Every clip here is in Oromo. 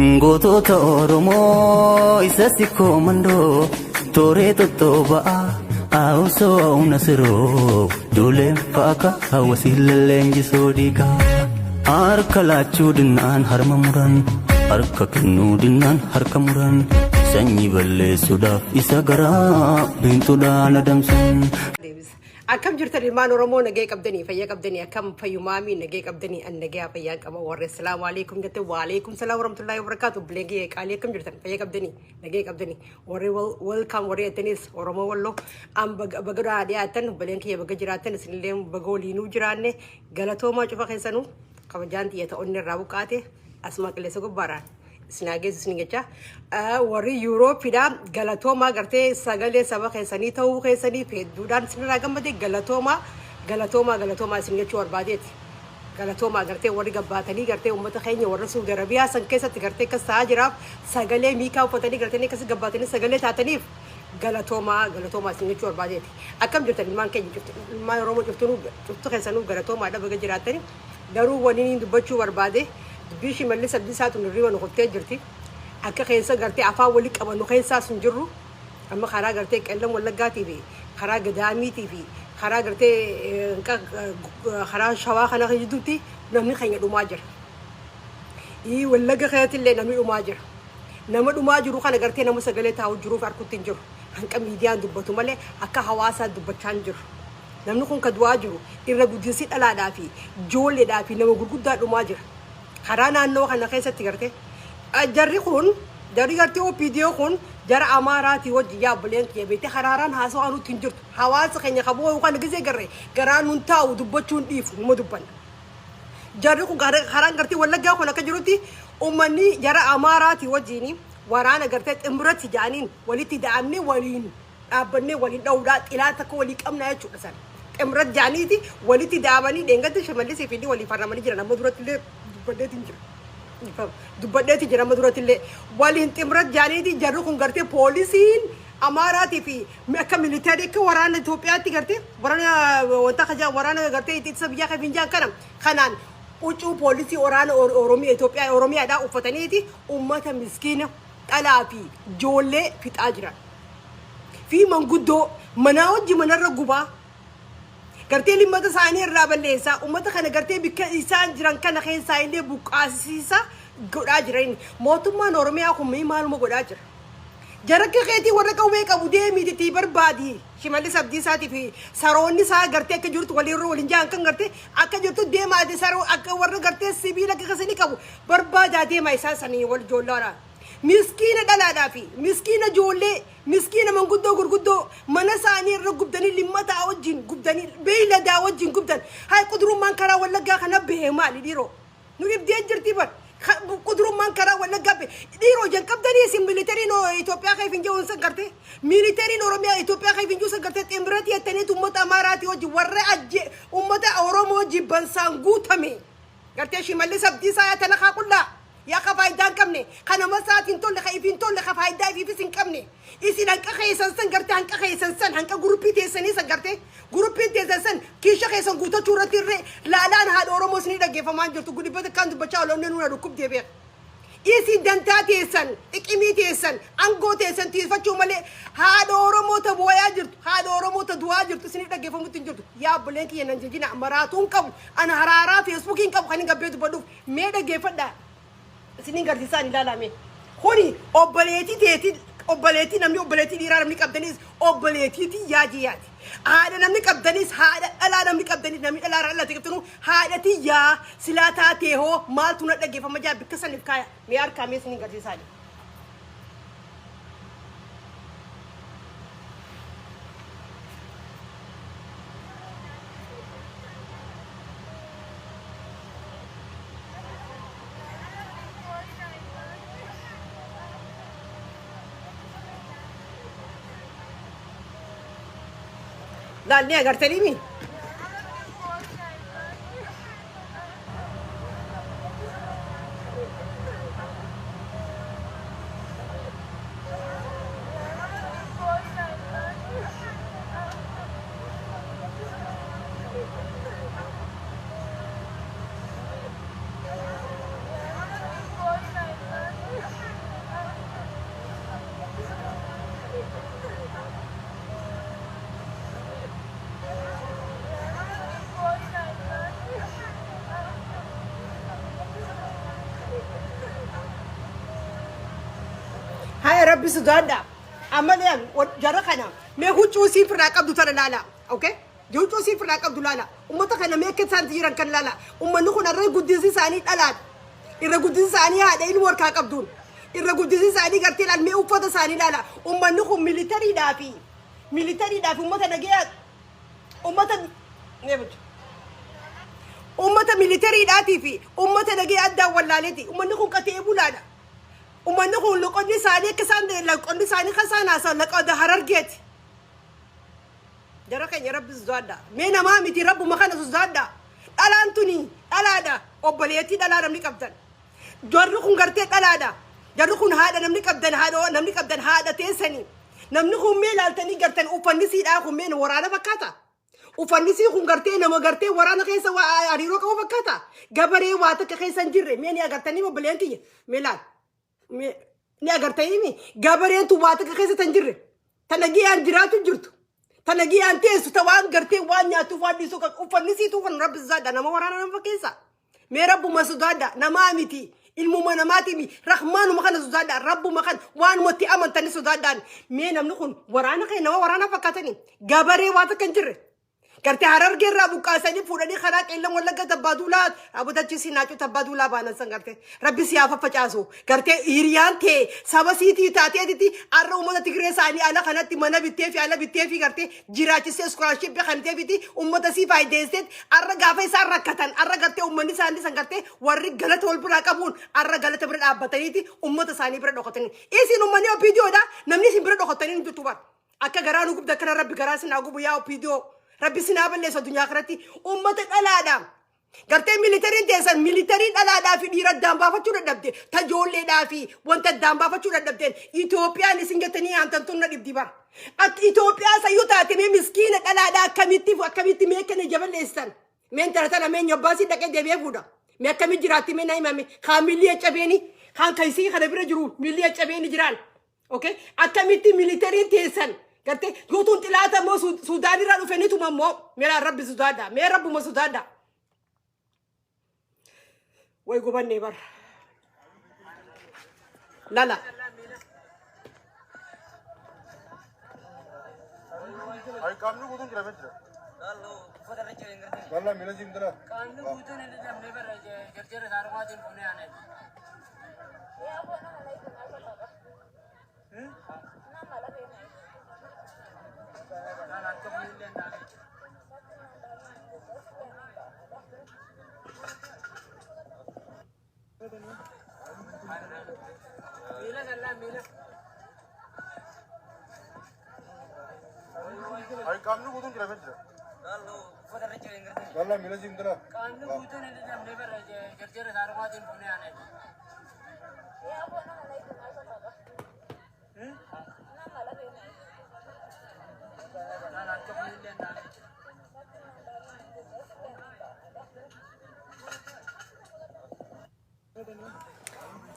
Gootota Oromoo isa sikkoo mandoo tooree tottoba'aa haawusoo nasiroo duuleen faaka hawwasii lalleenjisoo diigaa. Harka laachuu dinnaan harma muran harka kennuu dinnaan harka muran sanyii balleessuudhaaf isa garaa biintuudhaan adamsan. Deebisa. Akkam jirtan ilmaan Oromoo nagee qabdanii fayyaa qabdanii akkam fayyumaamii nagee qabdanii an nagee fayyaan qaba warra salaamu alaikum jette wa alaikum salaam warahmatullahi wabarakatuh buleegee qaalii akkam jirtan fayyaa qabdanii nagee qabdanii warri welcome warri jettanis Oromoo walloo an baga dhiyaatan buleen kiyya baga jiraatan isinillee baga waliinuu jiraanne galatoomaa cufa keessanuu kabajaan xiyya ta'onni irraa buqqaate asuma qilleensa gubbaaraan. Isin geessu isin jecha warri Yuurooppiidha galatoomaa gartee sagalee saba keessanii ta'uu keessanii hedduudhaan isinirraa gammade galatoomaa galatoomaa galatoomaa isin jechuu barbaadeeti. Galatoomaa gartee warri gabbaatanii gartee uummata keenya warra Suudi Arabiyaa san keessatti gartee akkas ta'aa jiraaf sagalee miikaa uffatanii gartee akkas gabbaatanii sagalee taataniif galatoomaa galatoomaa isin jechuu barbaadeeti. Akkam jirtan ilmaan keenya ilmaan Oromoo cuftunuu cuftu keessanuu galatoomaadha baga jiraattanii garuu waniin dubbachuu barbaade. Dubbii Shimallis Abdiisaa tun hirriba nu kuttee jirti. Akka keessa gartee afaan walii qabannu keessaas hin jirru. Amma karaa gartee Qellam Wallaggaatii fi karaa Gadaamiitii fi karaa gartee karaa Shawaa kana gidduutti namni keenya dhumaa jira. Wallagga keessatti illee namni dhumaa jira. Nama dhumaa jiru kana gartee nama sagalee taa'u jiruuf harkutti hin jiru. Hanqa miidiyaan dubbatu malee akka hawaasaa dubbachaa hin jiru. Namni kun ka du'aa jiru irra guddinsi dhalaadhaa fi ijoolleedhaa fi nama gurguddaa dhumaa jira. Karaa naannoo kana keessatti gartee jarri kun jarri gartee OPDO kun jara Amaaraatii wajji yaa obboleen kiyya beektee haraaraan haasawaa nutti hin jirtu. Hawaasa keenya ka boo'u kana gisee garree garaa nun taa'u dubbachuun dhiifu numa dubbanna. Jarri kun karaan gartee Wallaggaa kun akka jirutti uummanni jara Amaaraatii wajjiin waraana gartee ximbiratti ja'aniin walitti da'amnee waliin dhaabbannee waliin dha'uudhaa xilaa takka walii qabnaa jechuudha san. Ximbirat ja'aniiti walitti da'amanii dheengadda Shimallisii fi inni walii farramanii jiran amma duratti illee dubbadheetiin jira. Dubbadheetiin jira amma duratti illee waliin ximbirat ja'aniiti jarri kun gartee poolisiin Amaaraatii fi akka militaarii akka waraana Itoophiyaatti gartee waraana wanta kaja waraana gartee ittisa biyyaa kan finjaan kana kanaan huccuu poolisii waraana Oromiyaa Itoophiyaa Oromiyaadhaa uffataniiti uummata miskiina dhalaa fi ijoollee fixaa jiran. Fi manguddoo manaa wajji manarra gubaa gartee limmata isaanii irraa balleessaa uummata kana gartee bikka isaan jiran kana keessaa illee buqqaasisiisa godhaa jiran. Mootummaan Oromiyaa kun mee maaluma godhaa jira? Jarakka keetii warra qawwee qabu deemiiti itti barbaadi. Shimallis Abdiisaatii fi saroonni isaa gartee akka jirtu waliin waliin jahan kan gartee akka jirtu deemaati saroo akka warra gartee sibiila akka kasanii qabu barbaadaa deemaa isaan sanii wal ijoolloodha. Miskiina dhalaadhaa fi miskiina ijoollee miskiina manguddoo gurguddoo mana isaanii irra gubdanii limmataa wajjin gubdanii beeyladaa wajjin gubdan. Hay qudurummaan karaa Wallaggaa kana bahee maali dhiiroo? Nu dhibdee jirti bar. Qudurummaan karaa Wallaggaa bahe. Dhiiroo jan qabdanii isin militariin Itoophiyaa keef hin jiru san gartee. Militariin Oromiyaa Itoophiyaa keef hin jiru san gartee ximbiratti jettaniitu uummata Amaaraatii wajjin warra ajje uummata Oromoo jibbansaan guutame. Gartee Shimallis Abdiisaa yaa tana qullaa. Yaa ka faayidaa hin qabne ka nama isaatiin hin tolle ka ifiin tolle ka faayidaa ifiifis hin qabne. Isin hanqa keessan san gartee hanqa keessan san hanqa guruppii teessanii san gartee guruppiin teessan san kiisha keessan guutachuu irratti irree laalaan haadha Oromoo isinii dhaggeeffamaa hin jirtu gudibbata kaan dubbachaa oolonne nuuna dhukkubdee beeka. Isin dantaa teessan, xiqimii teessan, angoo teessan tiisfachuu malee haadha Oromoo ta boo'aa jirtu, haadha Oromoo ta du'aa jirtu isinii dhaggeeffamutti hin jirtu. Yaa obboleen kiyya nan jajina maraatuu hin qabu. Ana haraaraa feesbuukii hin qabu kan hin gabbee dubbadhuuf. Mee dhaggeeffadhaa. Isiniin garsiisaan ilaalame. Kuni obboleetii teetii obboleetii namni obboleetii dhiiraa namni qabdanis obboleetii tiyyaa jiyaati. Haadha namni qabdanis haadha dhalaa namni qabdanis namni dhalaa irraa dhalate qabdanu haadha tiyyaa silaa taatee hoo maaltu na dhaggeeffama jaa bikka saniif kaaya. Mee harkaa mee isiniin garsiisaan. Laalni agartanii mi? Rabbi sodaadha. Ammalee jara kana mee huccuu isii firraa qabdu tana laala. Okay? Huccuu isii firraa qabdu laala. Ummata kana mee akka isaan jiran kan laala. Ummanni kun irra guddinsi isaanii dhalaadha. Irra guddinsi isaanii haadha ilmoo harkaa qabduun. Irra guddinsi isaanii gartee laal mee uffata isaanii laala. Ummanni kun militariidhaa fi militariidhaa fi ummata nagayaa ummata nee bulchu. Ummata militariidhaatii fi ummata nagaya addaan wallaaleeti. Ummanni kun qotee bulaadha. Ummanni kun loqonni isaanii akka isaan loqonni isaanii kan isaan haasawan loqoda Harargeeti. Jara keenya Rabbi sodaadha. Mee namaa miti, Rabbuma kana sodaadha. Dhalaan tuni dhalaadha. Obboleettii dhalaa namni qabdan. Jarri kun gartee dhalaadha. Jarri kun haadha namni qabdan, haadha namni qabdan, haadha teessanii. Namni kun mee ilaaltanii gartan, uffanni siidhaa kun mee waraana fakkaata? Uffanni sii kun gartee nama gartee waraana keessa waa hariiroo qabu fakkaata? Gabaree waa takka keessa hin jirre mee ni agartanii, obboleen kiyya? Mee laal. Mee ni agartanii gabareen tun waa takka keessa hin jirre. Ta nagiyaan jiraatu jirtu. Ta nagiyaan teessu, ta waan gartee waan nyaatuuf waan dhiisuu qabu. Uffanni siituu kun, Rabbi sodaadha, nama waraana nama fakkeessa. Mee Rabbuma sodaadha, namaa miti. Ilmuma namaati, rahmaanuma kana sodaadha, Rabbuma kana waanumatti amantanii sodaadhaan. Mee namni kun waraana kee nama waraana fakkaatanii gabaree waa takka hin jirre. Gartee Harargee irraa buqqaasanii fuudhanii karaa Qeellam Wallagga Tabbaa Duulaa abotachisi naacuu Tabbaa Duulaa baanan san gartee Rabbi si haa faffacaasu. Gartee hiriyaan tee saba siitii taateetiti har'a uummata Tigree isaanii ala kanatti mana bittee fi ala bittee fi gartee jiraachisee scholarship kan teefiti uummata sii faayideesseet har'a gaafa isaan rakkatan, har'a gartee uummanni isaanii san gartee warri galata wal biraa qabuun har'a galata bira dhaabbataniiti uummata isaanii bira dhokatanii. Isin uummanni OPDOdha, namni isin bira dhokatanii hin jirtu bara. Akka garaa nu gubda kana Rabbi garaa sinaa gubu yaa OPDO. Rabbi sinaa balleessu addunyaa kanatti uummata dhalaadha. Gartee militariin teessan militarii dhalaadhaa fi dhiira addaan baafachuu dadhabde, tajoolleedhaa fi wanta addaan baafachuu dadhabdeen Itoophiyaan isin jettanii aantan tun na dhibdi bara. Akka Itoophiyaa sayyuu taate mee miskiina dhalaadhaa akkamitti akkamitti mee kana jaballeessan. Mee intala tana mee nyobbaasii dhaqee deebi'ee fuudha. Mee akkamitti jiraatti, mee na himame. Kaan miilli caccabeeni, kaan kaysii kana bira jiru miilli caccabeeni jiraan. Okay? Akkamitti militariin teessan gartee guutuun xilaata immoo Suudaan irraa dhufe ni tuma immoo. Mee Rabbi sodaadha. Mee Rabbuma sodaadha. Way gubannee bara. Lala. Ay, qaamni guutuun jira jira. Wallah miila siin dala. Qaamni guutuun inni damee bara jarjara saarumaatiin fuunee aanee. Kan akka fuullee hin dhaabee. Miila sallaa miila. Ay, qaamni guutuun jira jira. Wallah miila siin dala. Qaamni guutuun inni damee bara jarjara saarumaatiin fuunee aanee. Kan akka fuullee hin dhaabee.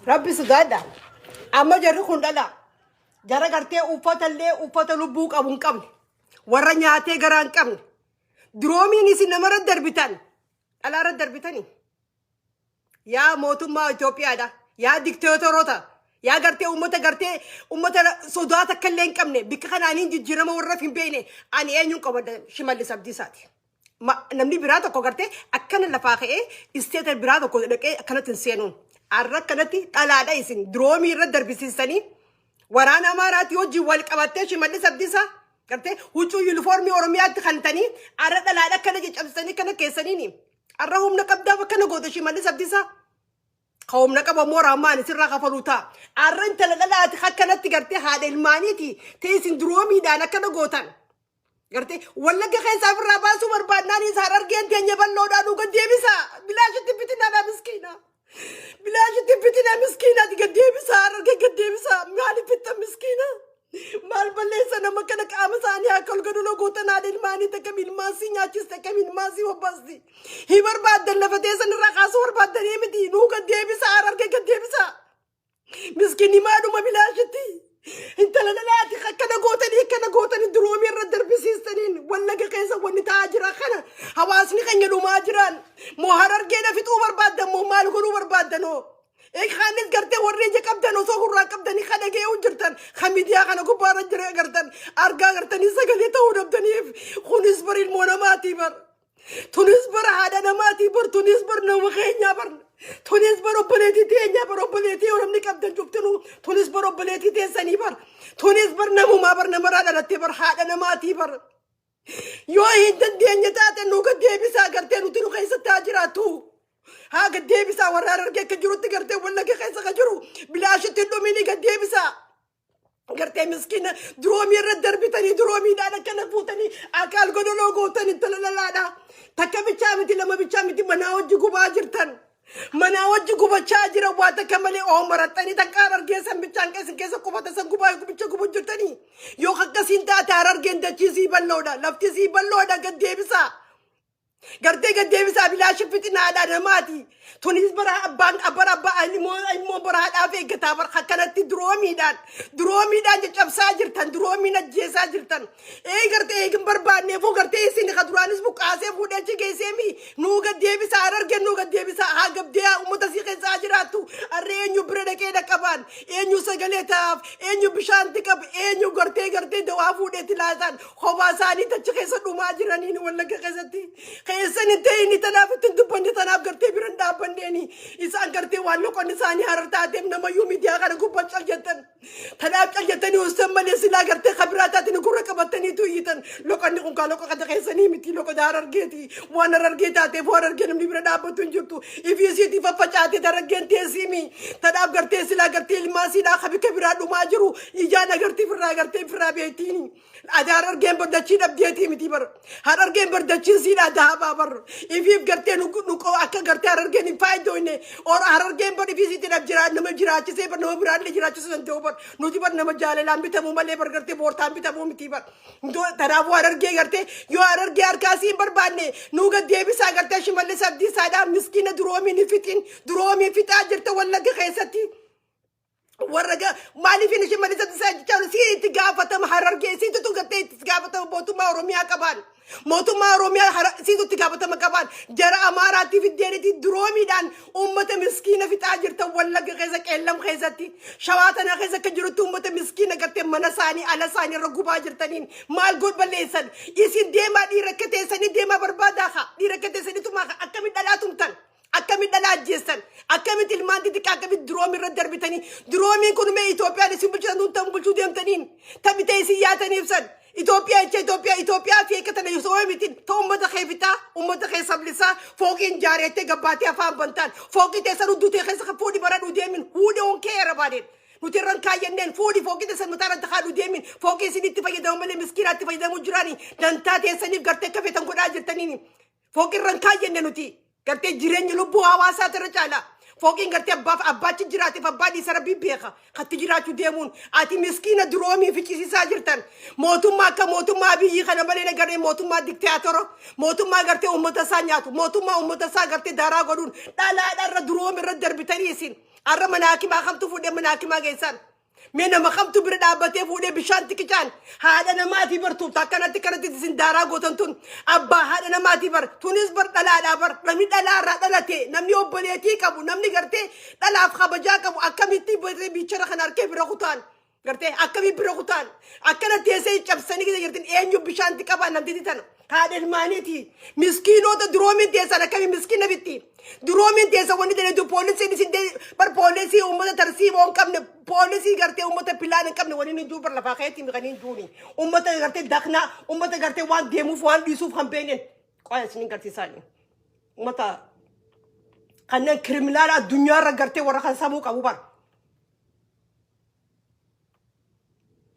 Rabbi sodaadha. Amma jarri kun dhala. Jara gartee uffata illee uffata lubbuu qabu hin qabne. Warra nyaatee garaa hin qabne. Duroomiin isin namarra darbitan. Dhalaarra darbitanii. Yaa mootummaa Itoophiyaadha. Yaa dikteetoroota. Yaa gartee uummata, gartee uummata sodaa takka illee hin qabne, bikka kanaaniin jijjiirama warra hin beekne, ani eenyuun qabadha? Shimallis Abdiisaati. Namni biraa tokko gartee akkana lafaa ka'ee isteeta biraa tokko dhaqee akkanatti hin seenuun. Har'a akkanatti dhalaadha isin diroomii irra darbisiisanii waraana Amaaraatti wajjin wal qabattee Shimallis Abdiisaa gartee huccuu yuunifoormii Oromiyaatti kantanii har'a dhalaadha akkana caccabsanii kana keessaniini. Har'a humna qabdaaf akkana goota, Shimallis Abdiisaa. Ka humna qabu ammoo Rahmaan sirraa kafaluu ta'a. Har'a intala dhalaati akkanatti gartee haadha ilmaaniiti ta'e isin duroomiidhaan akkana gootan. Gartee Wallagga keessaa ofirraa baasuu barbaadnaan isaan argeen teenya bal'oodhaa nu gad deebisa. Bilaashitti bitinaadha miskiina. Bilaashitti bitina miskiinaati, gad deebisa, Harargee gad deebisa. Maaliif bitta miskiina? Maal balleessa nama kana? Qaama isaanii akka ol gadu gootan, haadha ilmaanii takka ilmaan si nyaachiste, akkam ilmaan si hobbaasti. Hi barbaaddan, lafa teessan irraa kaasuu barbaaddanii miti, nuu gad deebisa, Harargee gad deebisa. Miskiinni maaluma bilaashitti. Intala dhalaati akkana gootanii, akkana gootanii duroomii irra darbisiistaniin Wallaga keessa wanni ta'aa jira kana, hawaasni keenya dhumaa jiran moo Harargeedha fixuu barbaaddan moo maal godhuu barbaaddanoo? Kaanis gartee warri ija qabdan osoo gurraa qabdanii kana ga'ee jirtan kan miidiyaa kana gubbaarra jira gartan argaa gartanii sagalee ta'uu dhabdaniif kunis bar ilmoo namaatii bar. Tunis bar haadha namaatii bar, tunis bar nama keenyaa bar, tunis bar obboleettii teenyaa bar, obboleettii yoo namni qabdan cuftinuu tunis bar obboleettii teessanii bar, tunis bar namumaa bar, namarraa dhalattee bar, haadha namaatii bar. Yoo hin dandeenye taate nu gad deebisaa, gartee nuti nu keessatti haa jiraattu. Haa gad deebisaa, warra Harargee akka jirutti gartee Wallagga keessa ka jiru bilaashitti hin dhumini, gad deebisaa. Gartee miskiina diroomii irra darbitanii diroomiidhaan akkana fuutanii akaal godoloo gootan intala lalaadha. Takka bichaa miti, lama bichaa miti, manaa hojii gubaa jirtan. Manaa hojii gubachaa jira waa takka malee oo maraxxanii takka Harargee san bichaan keessa keessa qubata san gubaa gubicha gubu jirtanii. Yoo akkasiin taate Harargeen dachii sii bal'oodha, lafti sii bal'oodha, gad deebisaa. Gartee gad deebisaa, bilaashi fixinaadha namaati. Tunis bara abbaan bara abbaa immoo bara haadhaaf eeggataa bara akkanatti diroomiidhaan caccabsaa jirtan, diroomiin ajjeesaa jirtan. Ee gartee eegin barbaanneefuu gartee isin ka duraanis buqqaasee fuudhee achi geesseemi nuu gad deebisaa, Harargeen nuu gad deebisaa, haa gabdee uummata sii keessaa jiraattu. Harree eenyu bira dhaqee dhaqqabaan, eenyu sagalee ta'aaf, eenyu bishaan tiqab, eenyu gartee dawaa fuudheetti laataan kophaa isaanii achi keessa dhumaa jiraniin Wallagga keessatti. Keessan hin ta'in tanaaf ittiin dubbanne, tanaaf gartee bira hin dhaabbanneeni isaan gartee waan loqonni isaanii Harar taateef namayyuu miidiyaa kana gubbaa cal jettan. Tanaaf cal jettanii osoo malee silaa gartee kabiraa taateen gurra qabataniitu iyyitan. Loqonni kun kaa loqota keessanii miti, loqota Harargeeti. Waan Harargee taateef waan Harargee namni bira dhaabbatu hin jirtu. Ifii isiitii faffacaatee Harargeen teessimi. Tanaaf gartee silaa gartee ilmaan siidhaa kabika biraa dhumaa jiru ijaan agartii firraa gartee firraa beektiini. Ati Harargeen bardachii dhabdeetii miti bar. Harargeen bardachiin siidhaa dahabaa bar. Ifiif gartee nu akka gartee Harargeen hin faayidoyne. Or Harargeen bar ifii sitti dhab jira nama jiraachisee bar, nama biraallee jiraachisuu danda'u bar. Nuti bar nama jaalalaan bitamuu malee bar gartee boortaan bitamuu miti bar. Kanaafuu Harargee gartee yoo Harargee harkaa sii hin barbaanne nuu gad deebisaa, gartee Shimallis Abdiisaadhaa miskiina duroomiin hin fixin, duroomii fixaa jirta Wallagga keessatti. Warra maaliif inni Shimallis Abdiisaa jechaa si itti gaafatama, Harargee siitu gartee itti gaafatama, mootummaa Oromiyaa qabaan. Mootummaa Oromiyaa siitu itti gaafatama qabaan. Jara Amaaraatti fiddeenitti duroomiidhaan uummata miskiina fixaa jirtan Wallagga keessa, Qeellam keessatti. Shawaa tana keessa akka jirutti uummata miskiina gartee mana isaanii ala isaanii irra gubaa jirtaniin maal godh balleessan. Isin deemaa dhiira akka teessanii deemaa barbaadaa haa. Dhiira akka teessanii tumaa haa, akkamitti dhalaa tumtan. Akkamitti dhalaa ajjeessan? Akkamitti ilmaan xixiqqaa akkamitti diroomii irra darbitanii? Diroomiin kun mee Itoophiyaan isin bulchitan tun tan bulchuu deemtaniin taphitee isin yaataniif san Itoophiyaa jecha Itoophiyaa Itoophiyaa fi akka tana yoo miti ta'u uummata kee fixaa, uummata kee sablisaa, fooqiin jaareettee gabbaatee afaan bantaan fooqii teessan hudduu ta'e keessa fuudhi baradhuu deemin huudhe on kee arabaadeen. Nuti irran kaayyanneen fuudhi fooqii teessan mataa irratti haadhu deemin, fooqii isin itti fayyadamu malee miskiinaatti fayyadamuu jiraani dantaa teessaniif gartee akka feetan godhaa jirtaniini. Fooqii irran kaayyanne nuti gartee jireenya lubbuu hawaasaati irra caala. Fooqiin gartee abbaaf abbaachi jiraateef abbaa dhiisa, rabbii beeka. Katti jiraachuu deemuun ati miskiina diroomii ficcisiisaa jirtan. Mootummaa akka mootummaa biyyi kana malee nagarree mootummaa diktaatora. Mootummaa gartee uummata isaa nyaatu. Mootummaa uummata isaa gartee daaraa godhuun dhalaadha irra diroomii irra darbitanii isin. Har'a mana hakimaa kamtu fuudhee mana hakimaa geessan? Mee nama kamtu bira dhaabbatee fuudhee bishaan tiqicaan? Haadha namaatii bartuuf akkanatti kanatti isin daaraa gootan tun abbaa haadha namaatii bar, tunis bar dhalaadhaa bar. Namni dhalaa irraa dhalate, namni obboleetii qabu, namni gartee dhalaaf kabajaa qabu akkamitti bichara kana harkee bira kutaan, gartee akkamii bira kutaan akkana teessee cabsanii keessa jirtin? Eenyu bishaan qabaa namtiti tana? Haadha ilmaaniiti. Miskiinota duroomiin teessan akkamii miskiina bitti duroomiin teessan? Wanni jedhetu poolisiin isin bar poolisii uummata tarsiimoo hin qabne, poolisii gartee uummata pilaan hin qabne waliin hin jiru bar lafaa keetti kan hin duuni uummata gartee daknaa, uummata gartee waan deemuuf waan dhiisuuf kan beeknen qoya isinin garsiisaani. Uummata kanneen kiriminaala addunyaarra gartee warra kan samuu qabu bar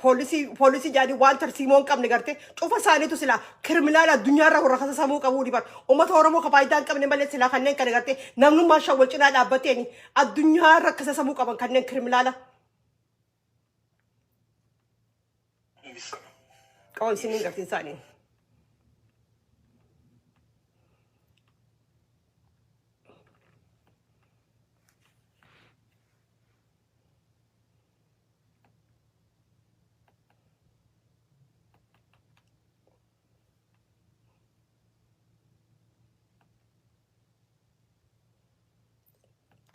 poolisii jedhanii waan tarsiimoo hin qabne gartee cufa isaaniitu silaa kiriminaala addunyaarra warra kasa samuu qabuu bar. Uummata Oromoo ka faayidaa hin qabne malee silaa kanneen kana gartee namnummaa shan wal cinaa dhaabbateeni addunyaarra kasa samuu qaban kanneen kiriminaala. Qabu isiniin garsiisaanii.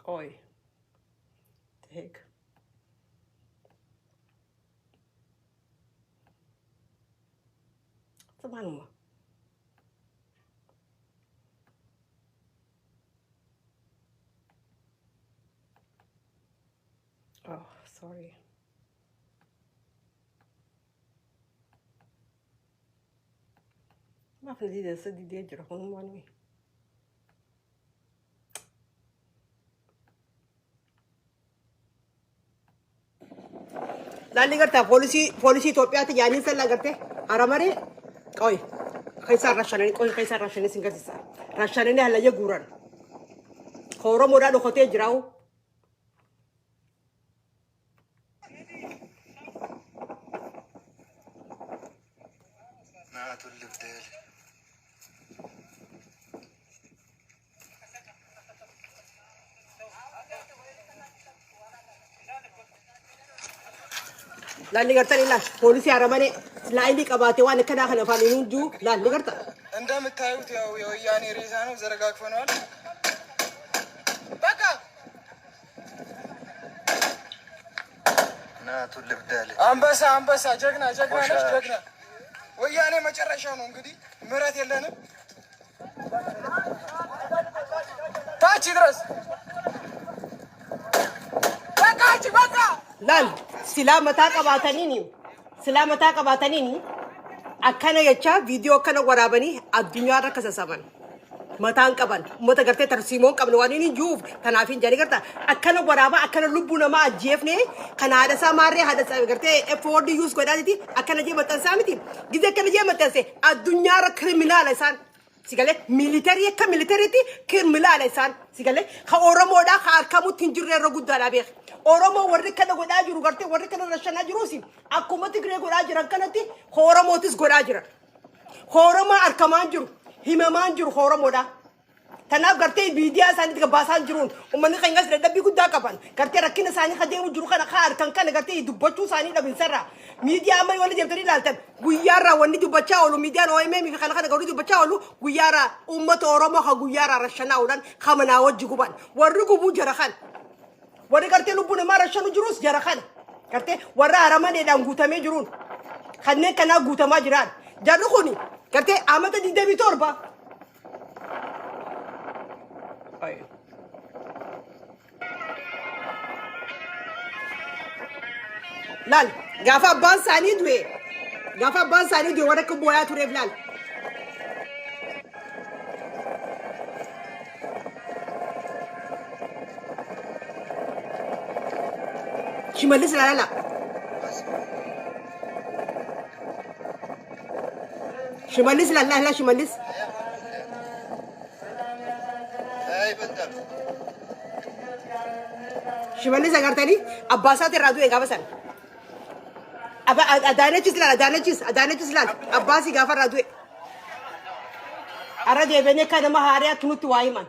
Qoy. The heck? Subhanallah. Oh, sorry. Maaf na diida sa diidee jira kun waan wey. Laalli gartaa poolisii Itoophiyaatti yaaniin san laagartee haramaree qoy keessaa rashananii qoy keessaa rashananii sin garsiisa. Rashananii hallayya guuran. Oromoodhaa dhokatee jiraa'u. Laalli gartanii laal poolisii haramaree laayilii qabaatee waan akkanaa kana afaan hin hunduu laalli garta. እንደምታዩት ያው የወያኔ ሬሳ ነው፣ ዘረጋግፈነዋል። በቃ አንበሳ አንበሳ፣ ጀግና ጀግና ነች፣ ጀግና ወያኔ መጨረሻው ነው እንግዲህ፣ ምህረት የለንም። ታች ድረስ በቃ በቃ Laal silaa mataa qabaataniini silaa mataa qabaataniini akkana jecha viidiyoo akkana waraabanii addunyaarra akka sassaban. Mataan qaban uummata gartee tarsiimoon qabne waan inni jiruuf tanaaf hin jedhani garta akkana waraabaa akkana lubbuu namaa ajjeefne kan haadha isaa maarree haadha isaa gartee F word use godhaatiti akkana jee maxxansaa miti gizee akkana jee maxxanse addunyaarra criminal isaan sigalee military akka militariitti criminal isaan sigalee ka Oromoodhaa ka harkamutti hin jirre irra guddaadha beek. Oromoo warri kana godhaa jiru gartee warri kana rashanaa jiruus akkuma Tigree godhaa jiran kanatti Oromootis godhaa jiran. Oromoo harkamaan jiru himamaan jiru Oromoodha. Tanaaf gartee miidiyaa isaaniitti gabaasaan jiruun uummanni keenyas dadhabbii guddaa qaban gartee rakkina isaanii ka deemu jiru kana ka harkan kana gartee dubbachuu isaanii dhabinsarraa miidiyaa amma yoo deemtanii ilaaltan guyyaarraa wanni dubbachaa oolu miidiyaan OMN fi kana kana garuu dubbachaa oolu guyyaarraa uummata Oromoo ka guyyaarraa rashanaa oolan ka manaa wajji guban warri gubuu jara kana warri gartee lubbuu namaa rashanu jirus jara kana gartee warra haramaneedhaan guutamee jiruun kanneen kanaa guutamaa jiran jarri kuni gartee amata 27. Ay. Laal gaafa abbaan isaanii du'e gaafa abbaan isaanii du'e warra akka booyaa tureef laal. Shimallis laala. Shimallis laala laala Shimallis. Shimallis agartanii abbaa isaati irraa du'e gaafa sana. Adaanechis laala Adaanechis Adaanechis laala abbaasii gaafa irraa du'e. Arra deebianii akka nama haariyaatti nutti waa himan.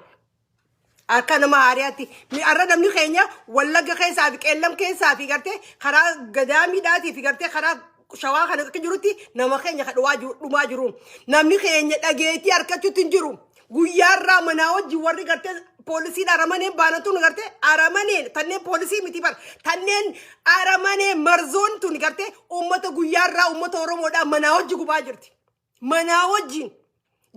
Akka nama haariyaatti. Arra namni keenya Wallagga keessaa fi Qeellam keessaa fi gartee karaa Gadaamiidhaatii fi gartee karaa Shawaa kana akka jirutti nama keenya kan dhumaa jiru. Namni keenya dhageetii harkachuutti hin jiru. Guyyaarraa manaa wajjin warri gartee poolisiin aramaneen baanatuun gartee aramaneen tanneen poolisii miti bar tanneen aramanee marzoon tun gartee uummata guyyaarraa uummata Oromoodhaa manaa wajji gubaa jirti. Manaa wajjin.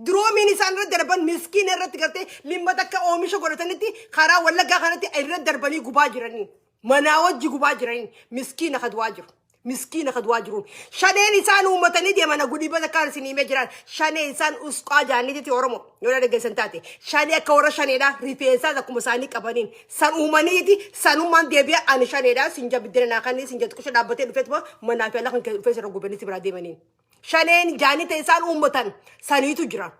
Duroomiin isaan irra darban miskiina irratti gartee limmata akka oomisha godhatanitti karaa Wallaggaa kanatti irra darbanii gubaa jiranii. Manaa wajji gubaa jiranii miskiina kadu'aa jiru. Miskiina kadu'aa jiruun. Shaneen isaan uummatanii deeman gudii bata kaan isin himee jiran. Shaneen isaan usqaa jaaniititti Oromoo yoo dhaggeessan taate. Shanee akka warra shaneedhaa rifeensaas akkuma isaanii qabaniin. San uumaniiti sanummaan deebi'a ani shaneedhaa sinja biddeen naa kanneen sinja xiqqisha dhaabbatee dhufeetuma manaa fi ala kan dhufee sirra gubanii si biraa deemaniin. Shaneen jaanita isaan uummatan saniitu jira.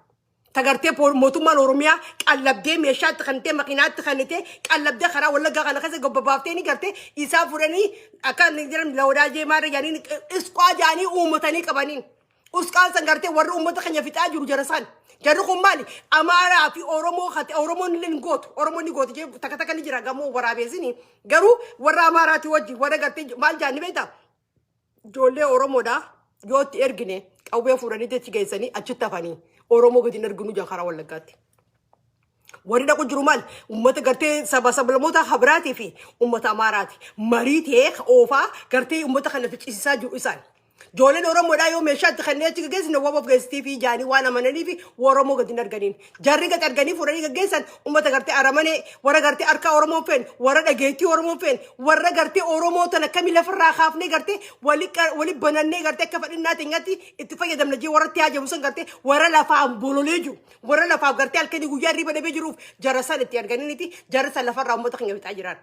Tagartee mootummaan Oromiyaa qallabdee meeshaatti kantee makiinaatti kannitee qallabdee karaa Wallaggaa kana keessa gabbabaaftee ni gartee isaa fudhanii akka inni jedhan lawadaajee maarra jaanii isqaa jaanii uummatanii qabaniin. Usqaan san gartee warri uummata keenya fixaa jiru jara san. Jarri kun maali? Amaaraa fi Oromoo hate Oromoon illee ni gootu. Oromoon ni gootu jee takka takka ni jira gamoo waraabeessini. Garuu warra Amaaraati wajji warra gartee maal jaanii beektaa? Ijoollee Oromoodhaa yoo itti ergine qawwee fuudhanii achi geessanii achitti hafanii Oromoo gadi hin arginu jaa karaa Wallaggaatti. Warri dhaqu jiru maal? Uummata gartee saba sablammoota habiraatii fi uummata Amaaraati. Marii ta'ee oofaa gartee uummata kana ficcisiisaa jiru isaan. Ijoolleen Oromoodhaa yoo meeshaa itti kennee achi gaggeessine waba of geessitii fi jaanii waan amananii fi Oromoo gadi hin arganiin. Jarri gadi arganii fuudhanii gaggeessan uummata gartee aramanee, warra gartee harkaa Oromoo feen, warra dhageettii Oromoo feen, warra gartee Oromoo tana akkamii lafarraa kaafnee gartee wali banannee gartee akka fedhinnaa teenyaatti itti fayyadamna jee warra itti haajamu san gartee warra lafaan bololee jiru. Warra lafaaf gartee halkanii guyyaa hirriba dhabee jiruuf jara san itti arganiiniti jarri san lafarraa uummata keenya fixaa jiran.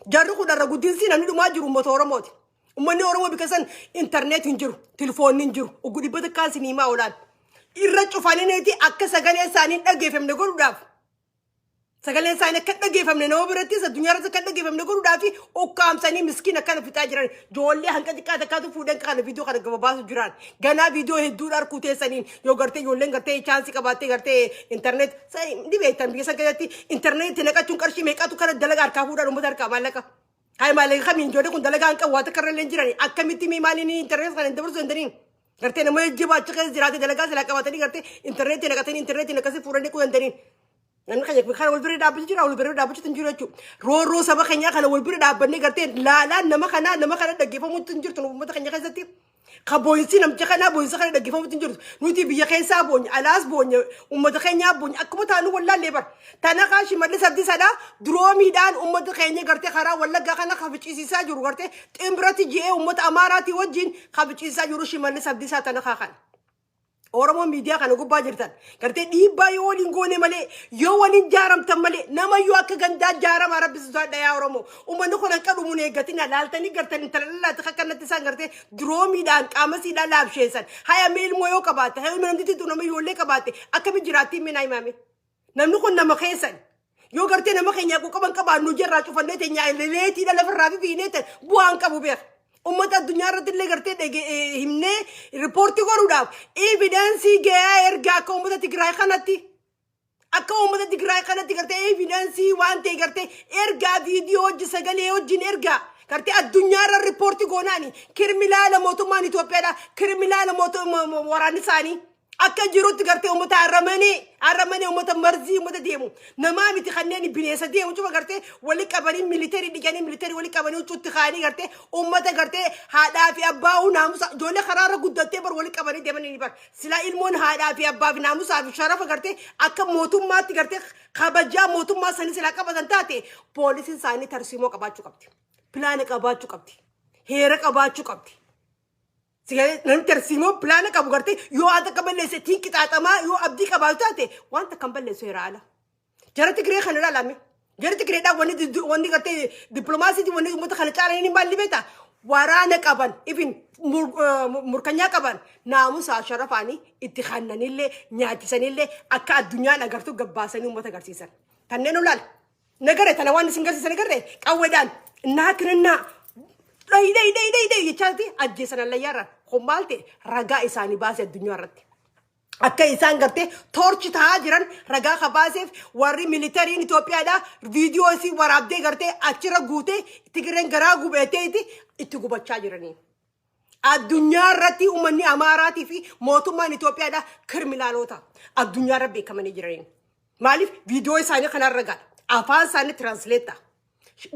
Jarri kun irra guddinsi namni dhumaa jiru uummata Oromooti. Uummanni Oromoo bika san intarneet hin jiru, telefoonni hin jiru, oguu dhibba takkaan sinii himaa oolaan. Irra cufaniiti akka sagalee isaanii hin dhageeffamne godhuudhaaf. Sagaleen isaanii akka hin dhageeffamne nama birattis addunyaa irratti akka hin dhageeffamne godhuudhaaf ukkaamsanii miskiin akkana fixaa jiran. Ijoollee hanqa xiqqaa takkaatu fuudhan kana viidiyoo kana gaba baasu jiran. Ganaa viidiyoo hedduudha harkuu teessaniin yoo gartee ijoolleen gartee chance qabaattee gartee intarneet ni beektan, biyya san keessatti intarneetii naqachuun qarshii meeqatu kana dalagaa harkaa fuudhaan uummata harkaa maallaqa. Hayi, maallaqa kamiin? Ijoollee kun dalagaa hin qabu, waa takka irra illee hin jiran, akkamitti mii maaliin intarneet kana hin dabarsuu danda'aniin? Gartee nama jajjabaa achi keessa jiraate dalagaa silaa qabatanii gartee intarneetii naqatanii intarneetii akkasii fuudhanii dhaquu danda'aniin. Namni keenya kana wal bira dhaabbachuu jira, wal bira dhaabbachuu hin jiru jechuudha. Roorroo saba keenyaa kana wal bira dhaabbannee gartee laalaan nama kanaa nama kana dhaggeeffamuutti hin jirtu uummata keenya keessatti. Ka boo'insi namicha kanaa boo'insa kana dhaggeeffamuutti hin jirtu. Nuti biyya keessaa boonya, alaas boonya, uummata keenyaa boonya, akkuma taanu wallaallee bara. Tana kaa Shimallis Abdiisaadhaa duroomiidhaan uummata keenya gartee karaa Wallaggaa kana kaficisiisaa jiru, gartee ximbirati ji'ee uummata Amaaraatii wajjin kaficisiisaa jiru Shimallis Abdiisaa tana kaa kana. Oromoo miidiyaa kana gubbaa jirtan gartee dhiibbaa yoo waliin goone malee, yoo waliin jaaramtan malee, nama yoo akka gandaa jaaramaa rabbi sodaadha yaa Oromoo. Uummanni kun akka dhumuun eeggatina laaltanii gartan intala lallaatti akkanatti isaan gartee diroomiidhaan qaama siidhaan laabsheessan. Haya, mee ilmoo yoo qabaatte, haya, namni xixiqqoo nama ijoollee qabaatte akkami jiraattiin minaa himame? Namni kun nama keessan. Yoo gartee nama keenya quqaban qabaannu jarraa cufannee teenya leetiidha lafarraa fi fiinee ta'e bu'aan qabu beeka. Uummata addunyaa irratti illee gartee himnee report godhuudhaaf evidence gahaa ergaa akka uummata Tigraay kanatti. Akka uummata Tigraay kanatti gartee evidence waan ta'e gartee ergaa, viidiyoo hojii sagalee wajjin ergaa. Gartee addunyaa irra report goonaani criminal mootummaan Itoophiyaadha, criminal mootummaa waraanni isaanii. Akka jirutti gartee uummata haramanii haramanii, uummata marzii, uummata deemu namaa miti, kanneen bineensa deemu cufa gartee wali qabanii military dhiqanii, military wali qabanii huccuutti kaa'anii gartee uummata gartee haadhaa fi abbaa naamusa ijoollee karaarra guddattee bar wali qabanii deemanii bar. Silaa ilmoon haadhaa fi abbaa fi naamusaa fi sharafa gartee akka mootummaatti gartee kabajaa mootummaa sanii silaa qabatan taate, poolisiin isaanii tarsiimoo qabaachuu qabdi, plan qabaachuu qabdi, heera qabaachuu qabdi. Namni tarsiimoo plan qabu gartee yoo waan takka balleesse ittiin qixaaxamaa yoo abdii qabaatu taate, waan takka hin balleessu heera ala. Jara Tigree kana ilaalame. Jara Tigreedhaan wanni gartee dippiloomaasiitiin wanni uummata kana caalanii maal beektaa? Waraana qaban, ifin murkanyaa qaban, naamusaa sharafaanii itti kannanillee nyaachisanillee akka addunyaan agartu gabbaasanii uummata agarsiisan. Kanneen olaal. Nagare tana waan isin garsiisan agarree qawweedhaan innaa kirinnaa dhayi dhayi dhayi dhayi dhayi jechaati ajjeesan allayyaarraan. Kun maal ta'e? Ragaa isaanii baase addunyaa irratti. Akka isaan gartee torture ta'aa jiran ragaa ka baaseef warri militaryn Itoophiyaadhaa viidiyoo isii waraabdee gartee achirra guutee Tigireen garaa gubeeteeti itti gubachaa jiranii. Addunyaa irratti uummanni Amaaraatii fi mootummaan Itoophiyaadhaa criminalota addunyaa irra beekamanii jiraniin. Maaliif? Viidiyoo isaanii kanarra gaadha. Afaan isaanii translate ta'a.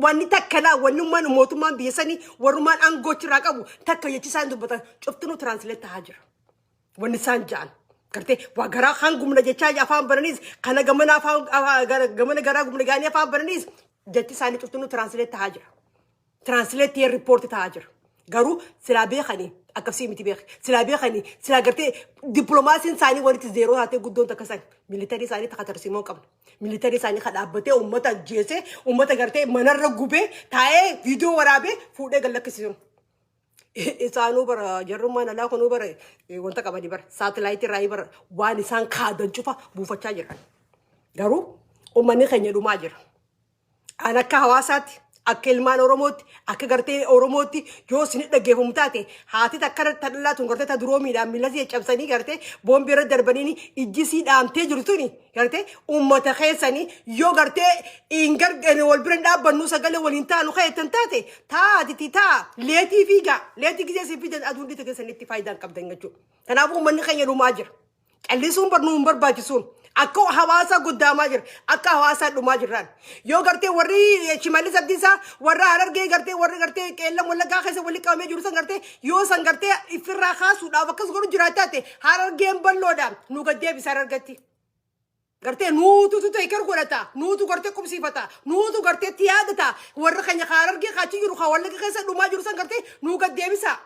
Wanni takka laa wanni ummaan mootummaan biyya sanii warrumaan aangoo achirraa qabu takka jechi isaan dubbatan cuftinuu translate ta'aa jira. Wanni isaan ja'an. Gartee waa garaa kaan gumna jechaa afaan bananiis kana gamana afaan gamana garaa gumna gaanii afaan bananiis jechi isaanii cuftinuu translate ta'aa jira. Translate ta'ee report ta'aa jira. Garuu silaa beekanii akkasii miti beek. Silaa beekanii silaa gartee dippiloomaasiin isaanii walitti zero taatee guddoon takka san military isaanii takka tarsiimoo qabna. Military isaanii ka dhaabbatee uummata ajjeesee, uummata gartee manarra gubee taa'ee viidiyoo waraabee fuudhee gad lakkisiisu. Isaanuu bara jarrummaan alaa kunuu bara wanta qabanii bara satellite irraa bara waan isaan kaadan cufa buufachaa jiran. Garuu uummanni keenya dhumaa jira. An akka hawaasaatti, akka ilmaan Oromootti, akka gartee Oromootti yoo isin dhaggeeffamu taate, haati takka tadhalaa tun gartee ta duroomiidhaan miila sii cabsanii gartee boombii irra darbanii ijji sii dhaamtee jirtu tuni gartee uummata keessanii yoo gartee hin gargaarre, wal bira hin dhaabbannu, sagalee waliin taanu ka'eettan taate taatiti taa leetii fiigaa leetii gisee isin fidan aduun dhita keessanitti faayidaan qabdan jechuudha. Kanaafuu uummanni keenya dhumaa jira. Callisuun bar nu hin barbaachisuun. Akka hawaasa guddaamaa jira. Akka hawaasaa dhumaa jirraan. Yoo gartee warri Shimallis Abdiisaa warra Harargee gartee warri gartee Qeellam Wallaggaa keessa walitti qabamee jiru san gartee yoo san gartee ifirraa kaasuudhaaf akkas godhu jiraataate, Harargeen bal'oodha. Nu gad deebisa Harargetti. Gartee nuutu teeker godhata. Nuutu gartee qubsiifata. Nuutu gartee itti yaadata. Warra keenya Harargee kaachi jiru, haa Wallagga keessa dhumaa jiru san gartee nuu gad deebisa.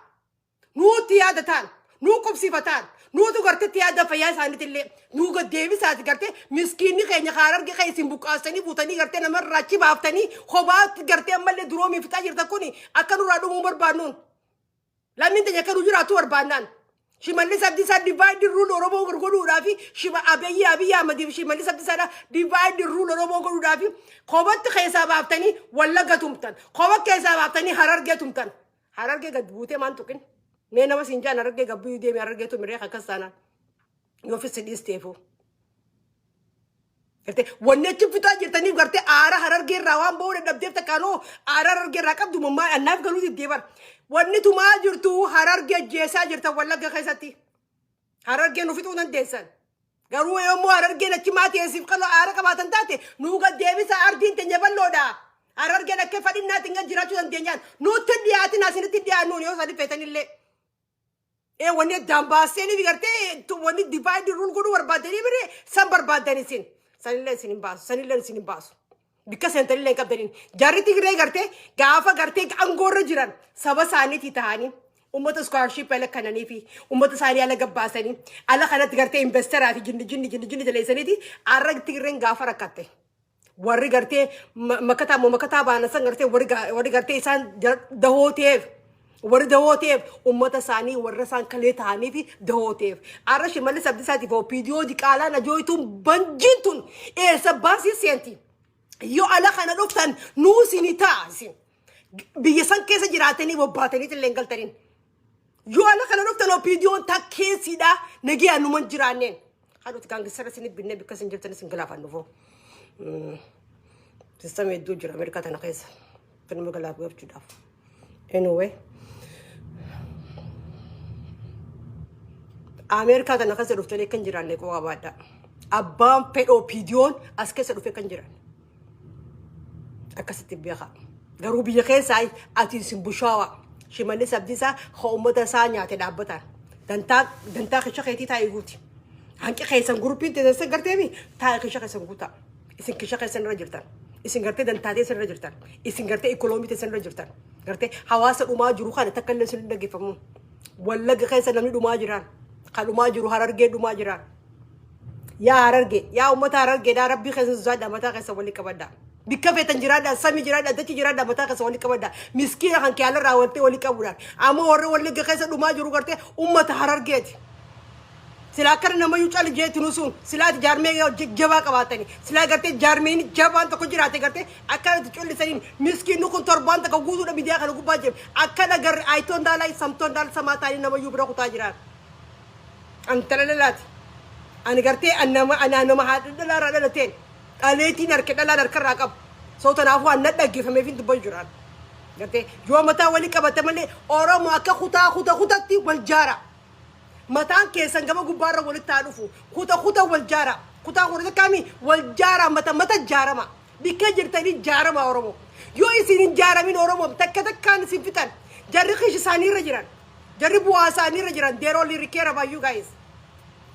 Nuutti yaadataan. Nuu qubsiifataan. Nuutu gartee itti yaada fayyaa isaaniitti illee. Nuu gad deebisaati gartee miskiinni keenya Harargee kan isin buqqaasanii fuutanii gartee namarraa achi baaftanii kophaatti gartee ammallee duroomii fixaa jirtan kuni akka nurraa dhumuu barbaannuun. Lammiin teenya akka nu jiraatu barbaannaan. Shimallis Abdiisaa divide rule Oromoo godhuudhaafi shima Abiyyi Abiyyi Ahmadiif Shimallis Abdiisaadha divide rule Oromoo godhuudhaafi kophatti keessaa baaftanii Wallagga tumtan. Kopha keessaa baaftanii Harargee tumtan. Harargee gad buutee maan tuqin? Mee nama siin jaan Harargee gabbiyuu deemi, Harargee tumiree akkas taanaan. Yoo fisi dhiisteefuu. Gartee wanni achi fixaa jirtaniif gartee aara Harargee irraa waan ba'uu dadhabdeef takkaanoo aara Harargee irraa qabdu mammaa annaaf galuu diddee bara. Wanni tumaa jirtu Harargee ajjeesaa jirtan Wallagga keessatti. Harargee nu fixuu dandeessan. Garuu yommuu Harargeen achi maatii eessiif qaloo aara qabaatan taate, nuu gad deebisa, ardiin teenya bal'oodha. Harargeen akka fadhinnaatiin kan jiraachuu dandeenyaan nutti dhiyaatin, asinitti dhiyaannuun yoo sadi feetanillee. Ee, wanni addaan baasanii gartee wanni divide rule godhuu barbaadanii bire san barbaadan isin. Sanillee isin hin baasu. Sanillee isin hin baasu. Bikka seentanillee hin qabdaniin. Jarri Tigree gartee gaafa gartee aangoorra jiran saba isaaniitii ta'anii uummata scholarship ala kananii fi uummata isaanii ala gabbaasanii ala kanatti gartee investoraa fi jinni jinni jinni jinni jaleessaniiti. Har'a Tigreen gaafa rakkatte, warri gartee makataa moo makataa baana san gartee warri gartee isaan dahoo ta'eef, warri dahoo ta'eef uummata isaanii warra isaan kalee ta'anii fi dahoo ta'eef. Har'a Shimallis Abdiisaatiif OPDO diqaalaan ajooyituun banjiin tun eessa baasii seenti? Yoo ala kana dhuftan nuu isinii ta'a isin. Biyya san keessa jiraatanii bobbaatanii illee hin galtaniin. Yoo ala kana dhuftan OPDOn takkeessiidha nagee numan jiraanneen. Haadhoti gaangistara isinit binnee bikka isin jirtan isin galaafannu foo. System hedduu jira Ameerikaa tana keessa. Kan nama galaafachuudhaaf. Anyway. Ameerikaa tana keessa dhuftanii kan jiraanne quba qabaadha. Abbaan fedha OPDOn as keessa dhufee kan jiran. Akkasitti beeka. Garuu biyya keessaa ati isin bushaawa. Shimallis Abdiisaa haa uummata isaa nyaate dhaabbataan. Dantaa dantaa kisha keetii taa'ee guuti. Hanqi keessan groupiin teessan garteemi taa'ee kisha keessan guutaa. Isin kisha keessan irra jirtan. Isin gartee dantaa teessan irra jirtan. Isin gartee ikoloomii teessan irra jirtan. Gartee hawaasa dhumaa jiru kana takka illee isin hin dhaggeeffamu. Wallagga keessa namni dhumaa jiraan. Kan dhumaa jiru Harargee dhumaa jiraan. Yaa Harargee, yaa uummata Harargeedhaa, rabbii keessa sodaadhaa, mataa keessa walii qabadhaa. Bikka feetan jiraadhaa, samii jiraadhaa, dachi jiraadhaa, mataa keessa walii qabadhaa. Miskiina kan kee alarraa waltee walii qabuudhaan. Amma warri Wallagga keessa dhumaa jiru gartee uummata Harargeeti. Silaa akkana namayyuu cali jeetti nu sun silaati jaarmee jabaa qabaatanii silaa gartee jaarmeen jabaan tokko jiraate gartee akkanatti cullisaniin miskiinni kun torbaan takka guutuudha miidiyaa kana gubbaa jiru akkana garri ayitoon daalaa samtoon daal samaa ta'anii namayyuu bira kutaa jiraan. Antala lalaati. Ani gartee nama anaa nama haadha dhalaa irraa dhalateen dhaleetiin harka dhalaan harkarraa qabu. Soo tanaafuu an dhaggeeffameef hin dubbatu jiraan. Gartee yoo mataa walii qabate malee Oromoo akka kutaa kuta kutatti wal jaara. Mataan keessan gama gubbaarra walitti haa dhufu. Kuta kuta wal jaara. Kutaa kuta kami wal jaara, mata mata jaarama. Bikka jirtanii jaarama Oromoo. Yoo isin hin jaaramin Oromoo takka takkaan isin fixan. Jarri kishi isaanii irra jiran. Jarri bu'aa isaanii irra jiran. They only care about you guys.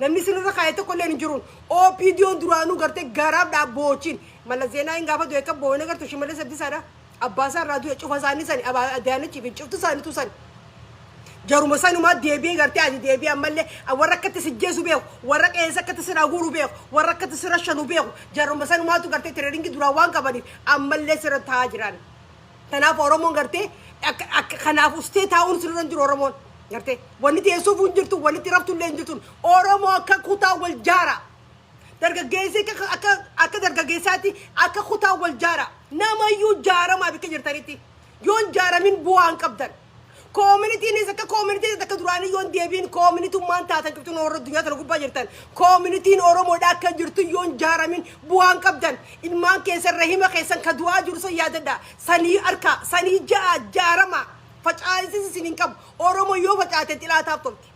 Namni isinirra kaa'e tokko illee hin jiruun. OPDOn duraanuu gartee garaaf dhaabboochiin. Mala Zeenaa hin gaafa du'e akka boo'ina gartu Shimallis Abdiisaadha. Abbaa isaa irraa du'e cufa isaanii sani Adaanachii fi cuftu isaaniitu sani. Jaruma sanumaa deebi'ee gartee ati deebi'ee ammallee warra akkatti si jeesu beeku, warra qeensa akkatti si guuru beeku, warra akkatti si rashanu beeku, jaruma sanumaatu gartee training duraan waan qabaniif ammallee sirra taa'aa jiran. Kanaaf Oromoon gartee akka kanaaf ustee taa'uun sirra hin jiru Oromoon. Gartee wanni teessuuf hin jirtu, wanni itti raftu illee hin jirtu. Oromoo akka kutaa wal jaara. Dargaggeessi akka dargaggeessaatti akka kutaa wal jaara. Namayyuu jaaramaa bikka jirtanitti. Yoo hin jaaramin bu'aa hin qabdan. Communitynis akka community akka duraanii yoo hin deebiin communityummaan taatan cuftuun warra addunyaa tana gubbaa jirtan. Communityn Oromoodha akka jirtu yoo hin jaaramin bu'aa hin qabdan. Ilmaan keessan rahima keessan ka du'aa jiru san yaadadha. Sanii harka sanii ja'a jaarama. Facaasis isin hin qabu. Oromoo yoo facaate xilaataaf tolti.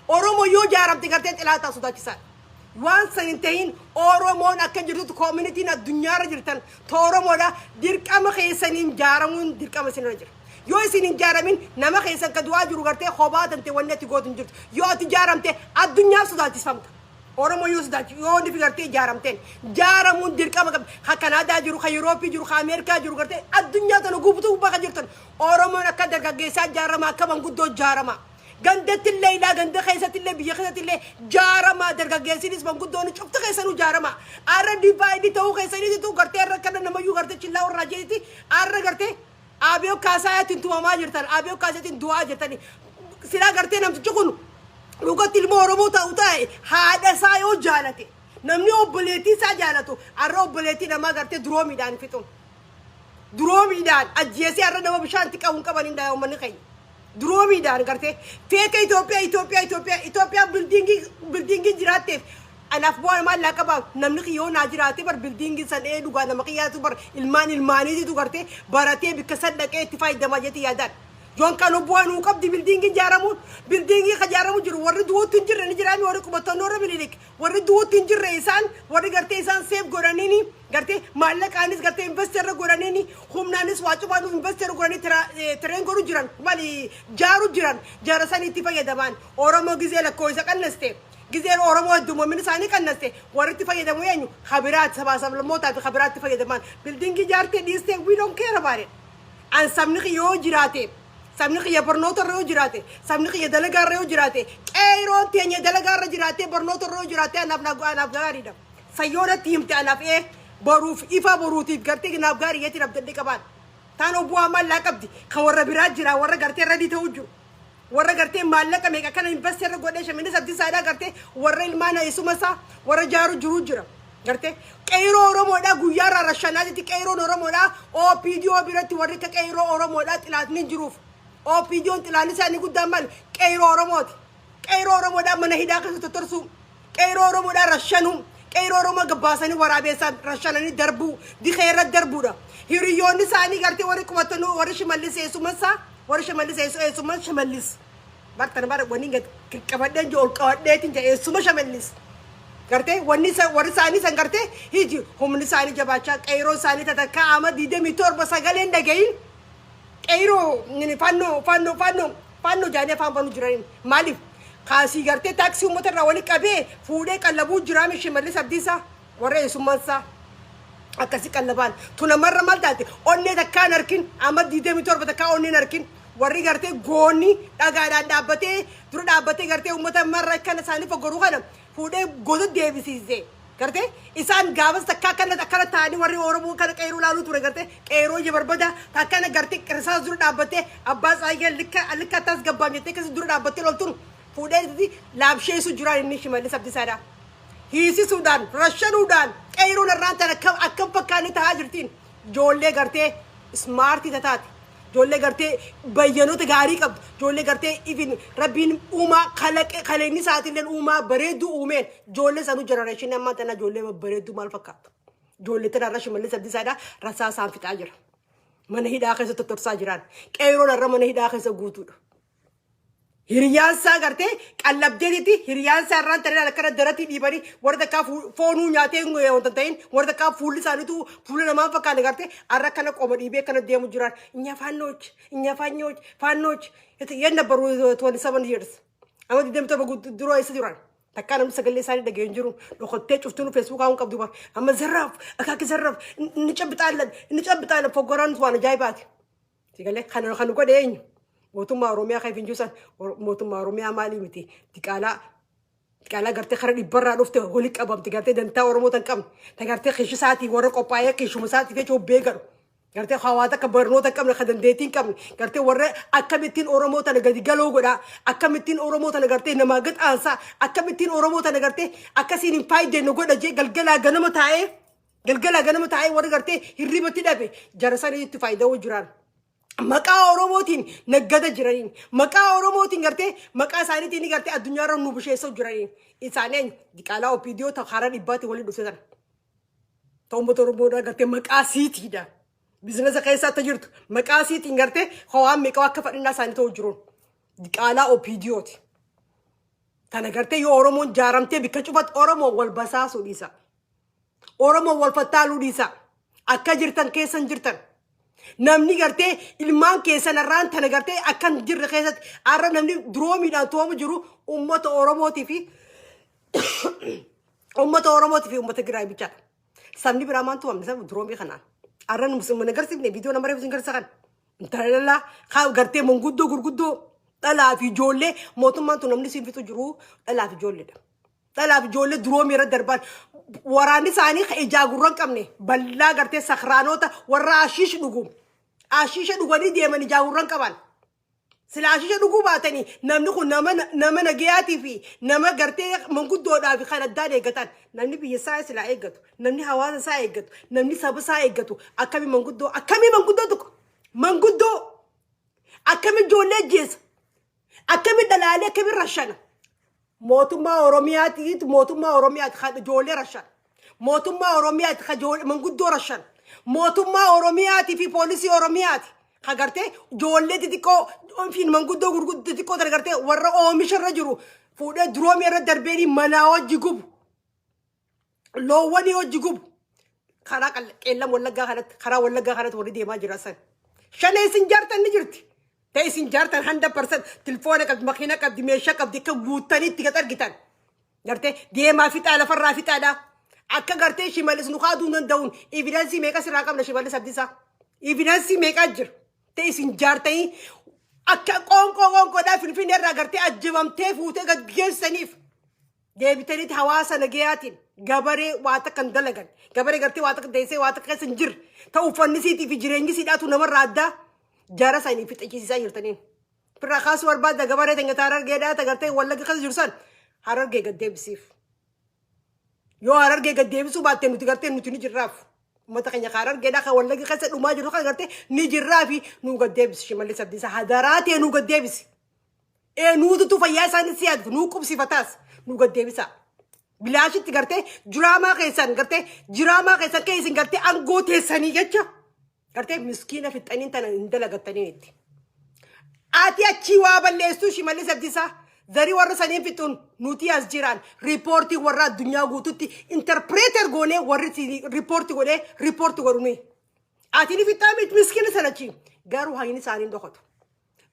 Oromoo yoo jaaramte gartee xilaataa sodaachisaadha. Waan san hin tahin, Oromoon akka jirtutti communityn addunyaarra jirtan ta Oromoodha, dirqama keessaniin jaaramuun dirqama isinirra jira. Yoo isin hin jaaramin, nama keessan ka du'aa jiru gartee kophaa tante wanni ati gootu hin jirtu. Yoo ati jaaramte, addunyaaf sodaachisfamta. Oromoo yoo sodaachi yoo inni gartee ijaaramteen jaaramuun dirqama qabdi. Ka Kanaadaa jiru, ka Yurooppii jiru, ka Ameerikaa jiru, gartee addunyaa tana guutuu bakka jirtan, Oromoon akka dargaggeessaa ijaarama, akka manguddoo ijaarama. Gandatti illee ilaa ganda keessatti illee, biyya keessatti illee jaaramaa, dargaggeessinis manguddoon cufti keessanuu jaarama. Arra divide ta'uu keessaniitu gartee arra kana namayyuu gartee chillaa warraa jeetti arra gartee Abiyoo Kaasaayatiin tumamaa jirtan, Abiyoo Kaasaayatiin du'aa jirtan. Silaa gartee namtichi kun dhugatti ilma Oromoo ta'u ta'e, haadha isaa yoo jaalate, namni obboleettii isaa jaalatu arra obboleettii namaa gartee duroomiidhaan fixuun. Duroomiidhaan ajjeesee arra nama bishaan itti qabu hin qaban hin uummanni keenya. Duroomiidhaan gartee feeka Itoophiyaa, Itoophiyaa, Itoophiyaa, Itoophiyaa buildingii jiraatteef anaaf bu'aa maallaa qabaa? Namni kiyyoo naa jiraate bar buildingii san ee dhugaa nama kiyyaatu bar ilmaan ilmaaniititu gartee baratee bikka san dhaqee itti fayyadamaa jetti yaadaan. Yoon kan bu'aa nuu qabdi buildingii ijaaramuun? Buildingii ka ijaaramu jiru warri du'uutti hin jirre ni jiraami, warri qubattoonni warra Minilik warri du'uutti hin jirre, isaan warri gartee isaan seef godhaniini gartee maallaqaanis gartee invest irra godhaniini, humnaanis waa cufaan invest irra godhanii tireen godhu jiran, maali jaaru jiran, jaara sanii itti fayyadaman. Oromoo gizee lakkoofsa qannaste, gizeen Oromoo heddummoomina isaanii qannaste, warri itti fayyadamu eenyu? Habiraati, sabaa sablammootaa fi habiraatti fayyadaman. Buildingii ijaartee dhiistee, we don't care about it. An sabni kiyya yoo jiraate, sabni kiyya barnoota irra yoo jiraate, sabni kiyya dalagaa irra yoo jiraate, qeeroon teenya dalagaa irra jiraate, barnoota irra yoo jiraate, anaaf gaariidha. Sayyoonatti himte anaaf ee boruuf ifa boruutiif gartee naaf gaarii jeetiin abdadhee qabaan. Taan obbo maallaa qabdi kan warra biraa jira, warra gartee ready ta'uu jiru. Warra gartee maallaqa meeqa kana invest irra godhee Shimallis Abdiisaadhaa gartee warra ilmaan eessuma isaa warra jaaru jiru jira. Gartee qeeroo Oromoodhaa guyyaa irraa rashanaa jetti. Qeeroon Oromoodhaa OPDO biratti warri akka qeeroo Oromoodhaa xilaatni hin jiruuf. OPDOn xilaanni isaanii guddaan maali? Qeeroo Oromooti. Qeeroo Oromoodhaa mana hidhaa keessa tottorsuu. Qeeroo Oromoodhaa rashanuu. Qeeroo Oromoo gabbaasanii waraabeessaan rashananii darbuu. Dikee irra darbuudha. Hiriyoonni isaanii gartee warri qubatanii warri Shimallis eessumansaa, warri Shimallis eessumman Shimallis. Bartan bara wanni gad qabadheen jiru ol qabadheetiin jira eessuma Shimallis. Gartee wanni warri isaanii san gartee hiji humni isaanii jabaachaa, qeeroo isaanii tatakkaa ama 27 sagaleen dhagayin, qeeroo fannoo, fannoo, fannoo, fannoo jaanii afaan banuu jiraniin. Maaliif kaasii gartee taaksii uummata irraa wali qabee fuudhee qallabuu jiraame? Shimallis Abdiisaa warra eessummaansaa akkasi qallabaan tunamarra maal taate? Onnee takkaan harkin amma 27 takkaa onneen harkin, warri gartee goonni dhagaadhaan dhaabbatee dura dhaabbatee gartee uummata marra akkana isaanii foggoruu kana fuudhee gosa deebisiise. Gartee isaan gaafas takka akkana akkana ta'anii warri Oromoo kana qeeroo laaluu ture, gartee qeeroo ija barbada akkana gartee qirsaas dura dhaabbattee abbaa tsaayyee likka likka taas gabbaam jettee akkasii dura dhaabbattee loltuun fuudhee laabsheessu jiraan inni Shimallis Abdiisaadha. Hiisisuudhaan, rashanuudhaan qeeroon irraan tan akkam akkam fakkaanni tahaa jirtiin. Ijoollee gartee smartii tataate, ijoollee gartee bayyanoota gaarii qabdu, ijoollee gartee ifin rabbiin uumaa kalaqe kaleenni isaatillee uumaa bareedduu uumeen, ijoollee sanuu generationii ammaa tana ijoollee babbareedduu maal fakkaatu? Ijoollee tana irra Shimallis Abdiisaadha rasaa isaan fixaa jira. Mana hidhaa keessa tottorsaa jiran. Qeeroon irra mana hidhaa keessa guutuudha. Hiriyaan isaa gartee qallabdeetitti hiriyaan isaa irraan ta'ee akkana daratii dhiibanii, warra takkaa foonuu nyaatee wanta hin ta'in, warra takkaa fuulli isaaniitu fuula namaa fakkaate, gartee har'a akkana qoma dhiibee akkana deemu jiran. እኛ ፋኖች፣ እኛ ፋኖች፣ ፋኖች የት ነበሩ 27 years? Amma 27 duroo eessa turan? Takkaa namni sagalee isaanii dhaga'ee hin jiru. Dhokottee cuftuun Facebookaa hin qabdu bar. Amma zarraaf akaaki zarraaf inni cabixaalan inni cabixaalan foggoraan waan ajaa'ibaati. Sigalee kana kan godhe eenyu? Mootummaa Oromiyaa kan finjuusan mootummaa Oromiyaa maalii miti? Diqaalaa diqaalaa gartee kara dhibbarraa dhufte wali qabamte, gartee dantaa Oromoo tan qabne, ta gartee kishi isaatii warra qophaa'ee kishuma isaatii jechuun beekadhu. Gartee hawaasa akka barnoota hin qabne, kan dandeettii hin qabne, gartee warra akkamittiin Oromoo tana gadi galoo godhaa, akkamittiin Oromoo tana gartee namaa gad aansaa, akkamittiin Oromoo tana gartee akkasiin hin faayideennu godha jee galgalaa ganama taa'ee, galgalaa ganama taa'ee warra gartee hirribatti dhabe, jara sanii itti faayidawuu jiran. Maqaa Oromootiin naggada jiraniin, maqaa Oromootiin gartee maqaa isaaniitiin gartee addunyaarra nu busheessa jiraniin. Isaan eenyu? Diqaalaa OPDO ta karaa dhibbaatiin waliin dhufte sana. Ta uummata Oromoodhaa gartee maqaa siitiidha. Businessa keessa akka jirtu maqaa siitiin gartee hawaan meeqa akka fadhinnaa isaanii ta'u jiruun. Diqaalaa OPDOti. Tana gartee yoo Oromoon jaaramtee bikka cufatti Oromoon wal basaasuu dhiisa. Oromoon wal fattaaluu dhiisa. Akka jirtan keessan jirtan. Namni gartee ilmaan keessan irraan tana gartee akka hin jirre keessatti har'a namni duroomiidhaan to'amu jiru uummata Oromootii fi uummata Tigraay bichaadha. Sabni biraa maan to'amne saba duroomii kanaan. Har'a nu mun agarsiifne viidiyoo nama reefu sin garsiisa kan. Intala haa gartee manguddoo gurguddoo dhalaa fi ijoollee mootummaan tun namni siin fixu jiru dhalaa fi ijoolleedha. Dhalaa fi ijoollee duroomii irra darban waraanni isaanii kan ijaa gurra hin qabne bal'aa gartee sakraanota warra ashiish dhugu. Ashiisha dhuganii deeman ijaa gurra hin qaban. Sila ashiisha dhuguu baatanii namni kun nama nagayaatii fi nama gartee manguddoodhaa fi kan addaan eeggatan, namni biyya isaa silaa eeggatu, namni hawaasa isaa eeggatu, namni saba isaa eeggatu akkamii manguddoo tokko manguddoo akkamii ijoollee ajjeesa, akkamii dhalaalee, akkamii rashana? Mootummaa Oromiyaati, mootummaa Oromiyaati kan ijoollee rashana, mootummaa Oromiyaati kan manguddoo rashana, mootummaa Oromiyaatii fi poolisii Oromiyaati kan gartee ijoollee xixiqqoo fi manguddoo gurguddoo xixiqqoo tana gartee warra oomisha irra jiru fuudhee duroomii irra darbeeni manaa hojii gubu, loowwanii hojii gubu. Karaa Qeellam Wallaggaa kanatti, karaa Wallaggaa kanatti warri deemaa jira san shanee isin jaartan ni jirti. Ta'e isin jaartan 100% tilfoona qabdi, makiina qabdi, meeshaa qabdi, akka guuttanii itti gad argitan. Gartee deemaa fixaa, lafarraa fixaadha. Akka gartee Shimallis nu kaaduu hin danda'uun evidence meeqa sirraa qabna, Shimallis Abdiisaa? Evidence meeqaa jira? Ta'e isin jaartanii akka qoonqoo qoonqoodhaa Finfinnee irraa gartee ajjabamtee fuutee gad geessaniif deebitaniiti hawaasa nagayaatiin gabaree waa takka hin dalagan. Gabaree gartee waa takka deessee waa takka keessa hin jirre. Ta'u uffanni siitii fi jireenyi siidhaatu namarraa addaa jara sanii fixachiisisaa jirtaniin. Firraa kaasuu barbaadda gabaree teenya ta'a Harargeedhaa ta gartee Wallagga keessa jiru san Harargee gad deebisiif. Yoo Harargee gad deebisuu baatte nuti gartee nuti ni jirraaf. Uummata keenya ka Harargeedhaa kan Wallagga keessa dhumaa jiru kan gartee ni jirraa fi nuu gad deebisi, Shimallis Abdiisaa, hadaraa ta'e nuu gad deebisi. Ee, nuututu fayyaa isaanii si yaaddu nuu qubsifataas nuu gad deebisaa. Bilaashitti gartee jiraamaa keessan gartee jiraamaa keessan kee isin gartee aangoo teessanii jecha gartee miskiina fixxaniin tana hin dalagattaniin itti. Ati achii waa balleessuu, Shimallis Abdiisaa, zarii warra saniin fixuun nuti as jiraan riippoortii warra addunyaa guututti interpreter goonee warri riippoortii godhee riippoortii godhu nuyi. Ati ni fixxaa miti miskiina sana achi garuu hayni isaanii hin dhokatu.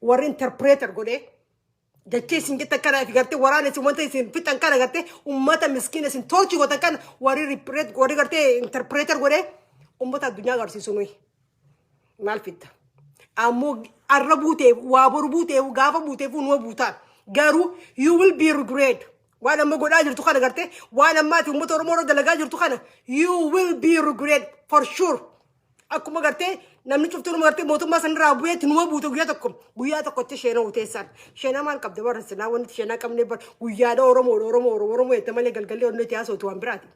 Warri interpreter godhee dachee isin jettan kana fi gartee waraana isin wanta isin fixan kana gartee ummata miskiina isin tolchi gootan kana warri riippireet warri gartee interpreter godhee ummata addunyaa agarsiisu nuyi. Maal fitta? Ammoo arra buuteef waa boru buuteef gaafa buuteef numa buutaan. Garuu you will be regret. Waan amma godhaa jirtu kana gartee waan ammaati uummata Oromoo irra dalagaa jirtu kana you will be regret for sure. Akkuma gartee namni cuftuu gartee mootummaa sanarraa bu'eetti numa buute guyyaa tokko guyyaa tokkotti sheenaa uteessaan. Sheenaa maal qabde bara sinaa wanti sheenaa qabne bara guyyaadha Oromoo Oromoo Oromoo Oromoo jette malee galgallee onnee itti haasawtu waan biraati.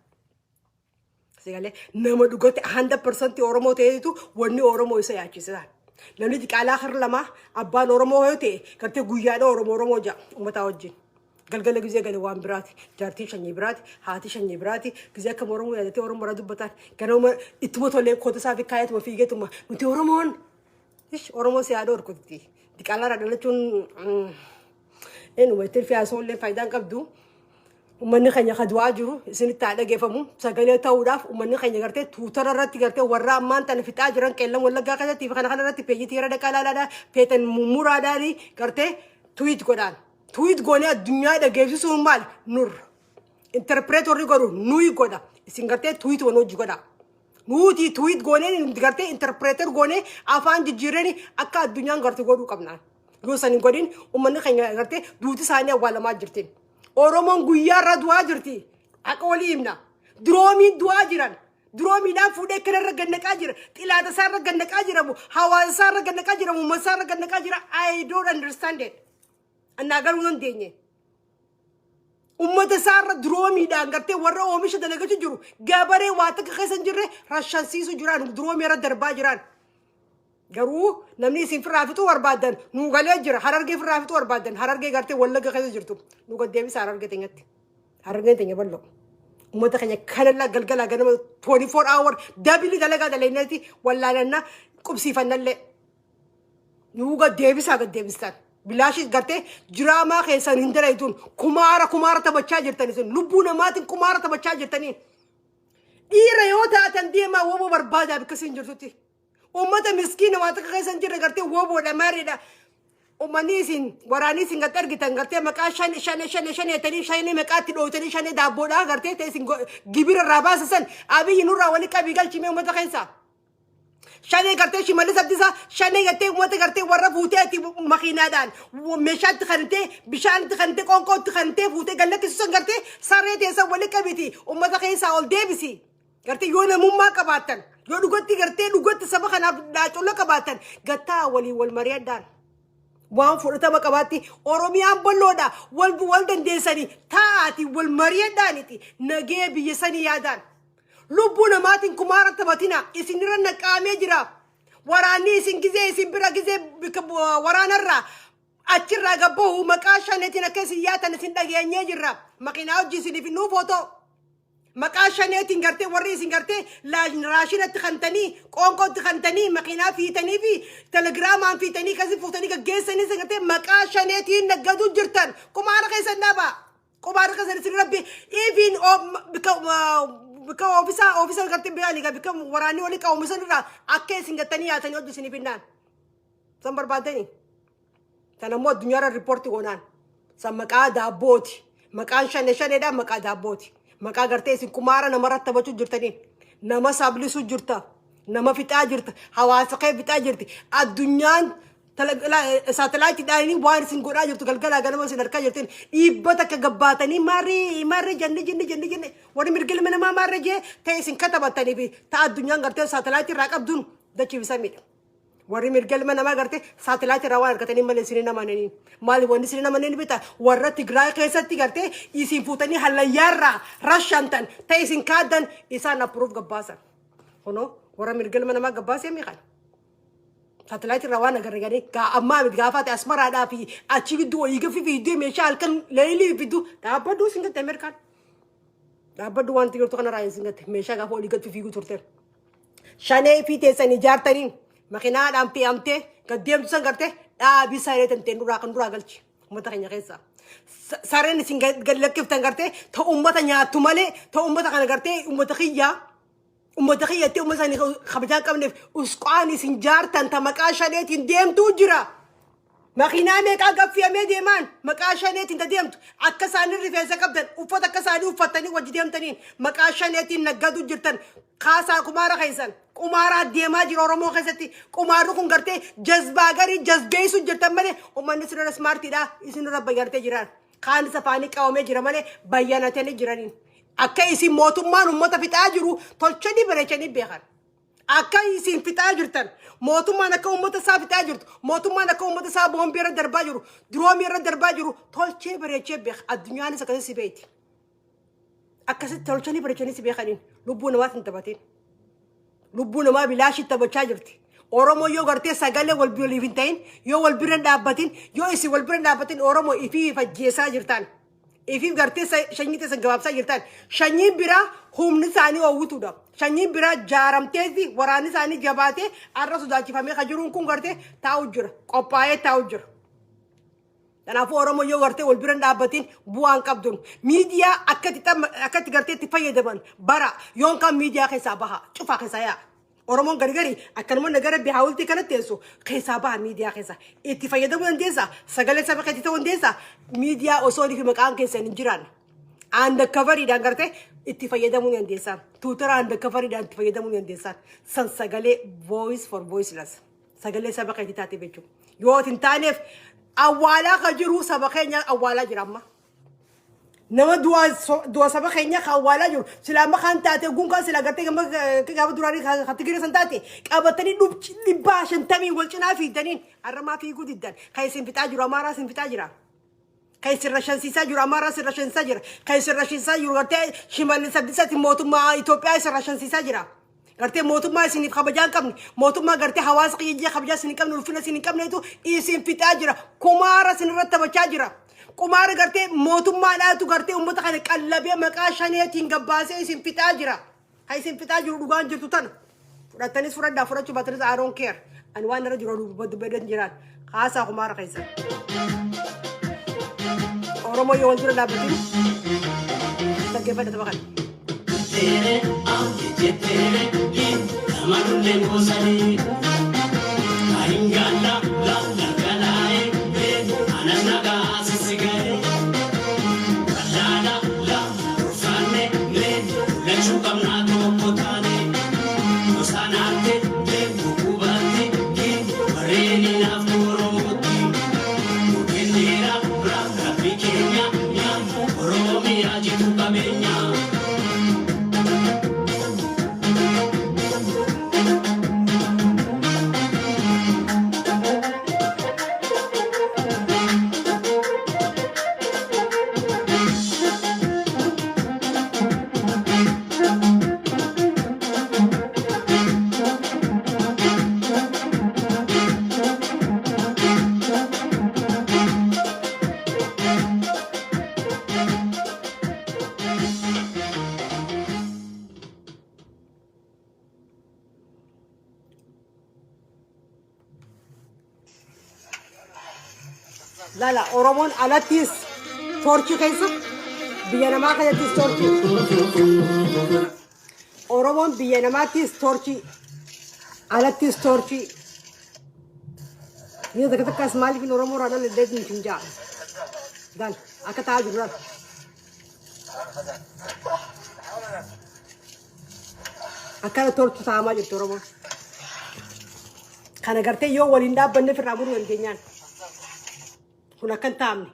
Sigalee nama dhugatti 100% Oromoo ta'eetu wanni Oromoo isa yaachisa. Namni xiqqaalaa kar lamaa abbaan Oromoo yoo ta'e gartee guyyaadha Oromoo Oromoo ja'a uummataa wajjin. Galgala gizee gale waan biraati. Jaartiin shanyii biraati. Haati shanyii biraati. Gizee akkam Oromoo yaadatee Oromoo irraa dubbatan. Ganama ittuma tolee koota isaa fi kaayatuma fiigeetuma nuti Oromoon. Ish, Oromoo si haadha horkutti. Diqaalaa irraa dhalachuun eenyuma ittiin fi illee faayidaan qabdu. Uummanni keenya ka du'aa jiru isinitti haa dhageeffamu. Sagalee ta'uudhaaf uummanni keenya gartee tuutara irratti gartee warra ammaan tana fixaa jiran Qeellam Wallaggaa keessatti fi kana kana irratti peejitii irra dhaqaa ilaalaadhaa feetan mummuraadhaanii gartee tweet godhaan. Tweet goonee addunyaa dhageessisuun maal nurra. Interpret warri godhu nuyi godha. Isin gartee tweet waan hojii godha. Nuti tweet goonee gartee interpreter goonee afaan jijjiiranii akka addunyaan gartee godhuu qabna. Yoo san hin godhin uummanni keenya gartee duuti isaanii awwaalamaa jirti. Oromoon guyyaa irraa du'aa jirti. Haqa walii himna. Duroomiin du'aa jiran. Duroomiidhaan fuudhee kanarra gannaqaa jira. Xilaata isaarra gannaqaa jiramu. Hawaasa isaarra gannaqaa jiramu. Uummata isaarra gannaqaa jira. I don't understand it. Annaa galuu dandeenye. Uummata isaarra duroomiidhaan gartee warra oomisha dalagachuu jiru gabaree waa takka keessa hin jirre rashansiisu jiran duroomii irra darbaa jiran. Garuu namni isin firraa fixuu barbaadan nuu galee jira. Harargee firraa fixuu barbaadan Harargee gartee Wallagga keessa jirtu nu gaddeebisa Harargee teenyatti. Harargeen teenya bal'oo. Uummata keenya kanallaa galgalaa ganama 24 hour dabili dalagaa dalagneeti wallaalannaa qubsiifannallee. Nuu gaddeebisaa gaddeebistan. Bilaashis gartee jiraamaa keessan hin dalaytuun kumaara kumaara taphachaa jirtan isin lubbuu namaatiin kumaara taphachaa jirtanii. Dhiira yoo taatan deemaa woboo barbaadaa bakka isin jirtutti. Uummata miskiina waan takka keessa hin jirre gartee woboodha maariidha. Uummanni isin waraanni isin gad argitan gartee maqaa shan shan shan shan jettanii shanii maqaatti dhooytanii shanii daabboodhaa gartee ta'e isin gibira irraa baasisan Abiyyi nurraa wali qabii galchimee uummata keessa. Shanee gartee Shimallis Abdiisaa shanee gartee uummata gartee warra fuutee ati makiinaadhaan meeshaatti kanitee bishaanitti kanitee qoonqootti kanitee fuutee gallakkisu san gartee saree teessan wali qabiti uummata keessaa ol deebisi. Gartee yoo namummaa qabaattan, yoo dhugatti gartee dhugatti saba kanaaf dhaacolla qabaattan, gattaa waliin wal mari'adhaan. Waan fudhatama qabaatti Oromiyaan bal'oodha, wal wal dandeessanii taa'aati wal mari'adhaaniti nagee biyya sanii yaadaan. Lubbuu namaatiin kumaara taphatina, isinirra naqaamee jira. Waraanni isin gizee isin bira gizee bika waraanarraa achirraa gabbahu maqaa shaneetiin akka isin yaatan isin dhageenyee jirra. Makiinaa hojii isiniif nuuf otoo. Maqaa shaneetiin gartee warri isin gartee raashinatti kantanii, qoonqootti kantanii, makiinaa fiitanii fi telegiraamaan fiitanii kasi fuutanii gaggeessanii isin gartee maqaa shaneetiin naggaduu jirtan. Qumaara keessan dhaabaa. Qumaara keessan isin rabbi ifiin bika ofisaa ofisaa gartee biyyaanii bika waraanni walii qabu san irraa akka isin gattanii yaatanii hojii isinii finnaan. San barbaadanii. Tan ammoo addunyaarra riippoortii goonaan. San maqaa daabbooti. Maqaan shane shaneedha, maqaa daabbooti. Maqaa gartee isin kumaara namarratti taphachuu jirtaniin. Nama sablisuu jirta. Nama fixaa jirta. Hawaasa kee fixaa jirti. Addunyaan saatalaayitiidhaan waan isin godhaa jirtu galgalaa ganama isin harkaa jirtin, dhiibba takka gabbaatanii maarree maarree jenne jenne jenne jenne, warri mirga ilma namaa maarree jee ta'e isin katabattanii fi ta'a addunyaan gartee saatalaayitii irraa qabduun dachii fi samiidha. Warri mirga ilma namaa gartee saatalaayitii irraa waan argatanii malee isin hin amananii. Maali wanni isin hin amananii bita warra Tigraay keessatti gartee isin fuutanii hallayyaarraa rashantan ta'e isin kaaddan isaan approve gabbaasan. Kunoo warra mirga ilma namaa gabbaasee miiqan. Saatalaayitii irraa waan agarre gadi gaa ammaa miti, gaafa ati Asmaraadhaa fi achi gidduu olii gafi fiiddee meeshaa halkan leelii fiddu dhaabbadhu isin gatte Ameerikaan. Dhaabbadhu waan jirtu kanarraa isin gatte meeshaa gaafa olii gadi fiiguu turte. Shanee fi teessan ijaartaniin makiinaadhaan fe'amtee gad deemtu san gartee dhaabii saree tanteen duraa kan duraa galchi uummata keenya keessaa. Sareen isin gad lakkiftan gartee ta uummata nyaattu malee ta uummata kana gartee uummata kiyyaa uummata kiyyatti uummata isaanii kabajaa hin qabneef usqaan isin jaartan ta maqaa shaneetiin deemtuu jira. Makiinaa meeqaa gaffiyamee deemaan maqaa shaneetiin ta deemtu, akka isaanii rifeensa qabdan, uffata akka isaanii uffattanii wajji deemtaniin maqaa shaneetiin naggaduu jirtan. Kaasaa kumaara keessan, qumaaraa deemaa jira Oromoo keessatti. Qumaarri kun gartee jazbaa garii jazbeessuu jirtan malee uummanni isinirra smartiidha, isinirra bayyanatee jiran kaan isa afaanii qabamee jira malee bayyanatanii jiraniin akka isin mootummaan uummata fixaa jiru tolchanii bareechanii beekan. Akka isin fixaa jirtan, mootummaan akka uummata isaa fixaa jirtu, mootummaan akka uummata isaa boombii irra darbaa jiru, diroomii irra darbaa jiru tolchee bareechee beeka. Addunyaanis akkasii si beekti. Akkasitti tolchanii bareechanii si beekaniin lubbuu namaatti hin taphatin. Lubbuu namaa bilaashii taphachaa jirti. Oromoo yoo gartee sagalee wal waliif hin ta'in, yoo wal bira hin dhaabbatin, yoo isin wal bira hin dhaabbatin, Oromoo ifii fajjeessaa jirtan. Ifiif gartee sanyii teessan gabaabsaa jirtan. Sanyiin biraa humni isaanii oowwituudha. Sanyiin biraa jaaramteeti waraanni isaanii jabaatee har'a sodaachifamee kan jiruun kun gartee taa'u jira. Qophaa'ee taa'u jira. Kanaafuu Oromoo yoo gartee wal bira hin dhaabbatin bu'aan qabduun miidiyaa akkatti gartee itti fayyadaman bara yoon kan miidiyaa keessaa baha, cufaa keessaa yaa'a. Oromoon gari gari akkanuma nagara bihaawultii kanatti teessu keessaa baha miidiyaa keessa. Itti fayyadamuu dandeessa, sagalee saba keetti ta'uu dandeessa, miidiyaa osoo fi maqaan keessan hin jiraanne. Undercoveriidhaan gartee itti fayyadamuu dandeessa. Tuutara undercoveriidhaan itti fayyadamuu dandeessa. San sagalee voice for voiceless. Sagalee saba keetti taate jechuudha. Yoo hin taaneef awwaalaa kan jiru saba keenya awwaalaa jira amma. Nama du'a saba keenya kan awwaalaa jiru silaa amma kan taate gunkaan silaa gartee gama gaafa duraanii kan Tigiree san taate qabatanii 50 wal cinaa fiigdaniin har'amaa fiiguu diddan. Kan isin fixaa jiru Amaaraa isin fixaa jira. Kan isin rashansiisaa jiru Amaaraa isin rashansiisaa jira. Kan isin rashansiisaa jiru gartee Shimallis Abdiisaati, mootummaa Itoophiyaa isin rashansiisaa jira. Gartee mootummaa isiniif kabajaa hin qabne, mootummaa gartee hawaasa kiyyee kabajaa isin hin qabne, ulfina isin hin qabnetu isin fixaa jira. Kumaara isin irratti taphachaa jira. Qumaara gartee mootummaadhaatu gartee uummata kana qallabee maqaa shaneetiin gabbaasee isin fixaa jira. Kan isin fixaa jiru dhugaan jirtu tana. Fudhattanis fudhadhaa, fudhachuu baatanis I don't care. Ani waan irra jiru dubbaddan jiraan. Haasaa kumaara keessa. Oromoo yoo wal dura dhaabbatin dhaggeeffadha tapha kana. Lala Oromoon alattis toorchii keessa biyya namaa keessattis toorchii. Oromoon biyya namaattis toorchii alattis toorchii. Biyya takka takkaas maaliif hin Oromoo irraa dhaladhee hin jaa. Dal akka ta'aa jiru laal. Akkana toorchii taa'amaa jirti Oromoon. Kana gartee yoo waliin dhaabbanne ofirraa muruu dandeenyaan. Kun akka hin taa'amne.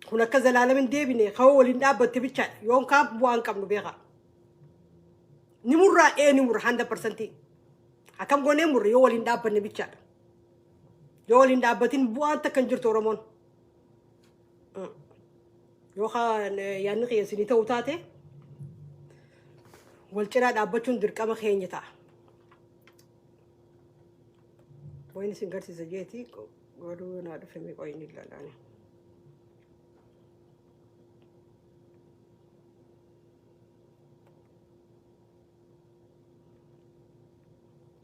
Kun akka zalaalam hin deebine kawoo waliin dhaabbatte bichaadha. Yoon kaan bu'aa hin qabnu beekaa. Ni murraa ee ni murra handa parsantii. Akkam goonee murre yoo waliin dhaabbanne bichaadha. Yoo waliin dhaabbatin bu'aan takka hin jirtu Oromoon. Yoo kaan yaadni kiyya isinii ta'u taate wal cinaa dhaabbachuun dirqama keenya ta'a. Wayin isin garsiisa jeeti godhuu naa dhufe mee qoyin ilaalaani.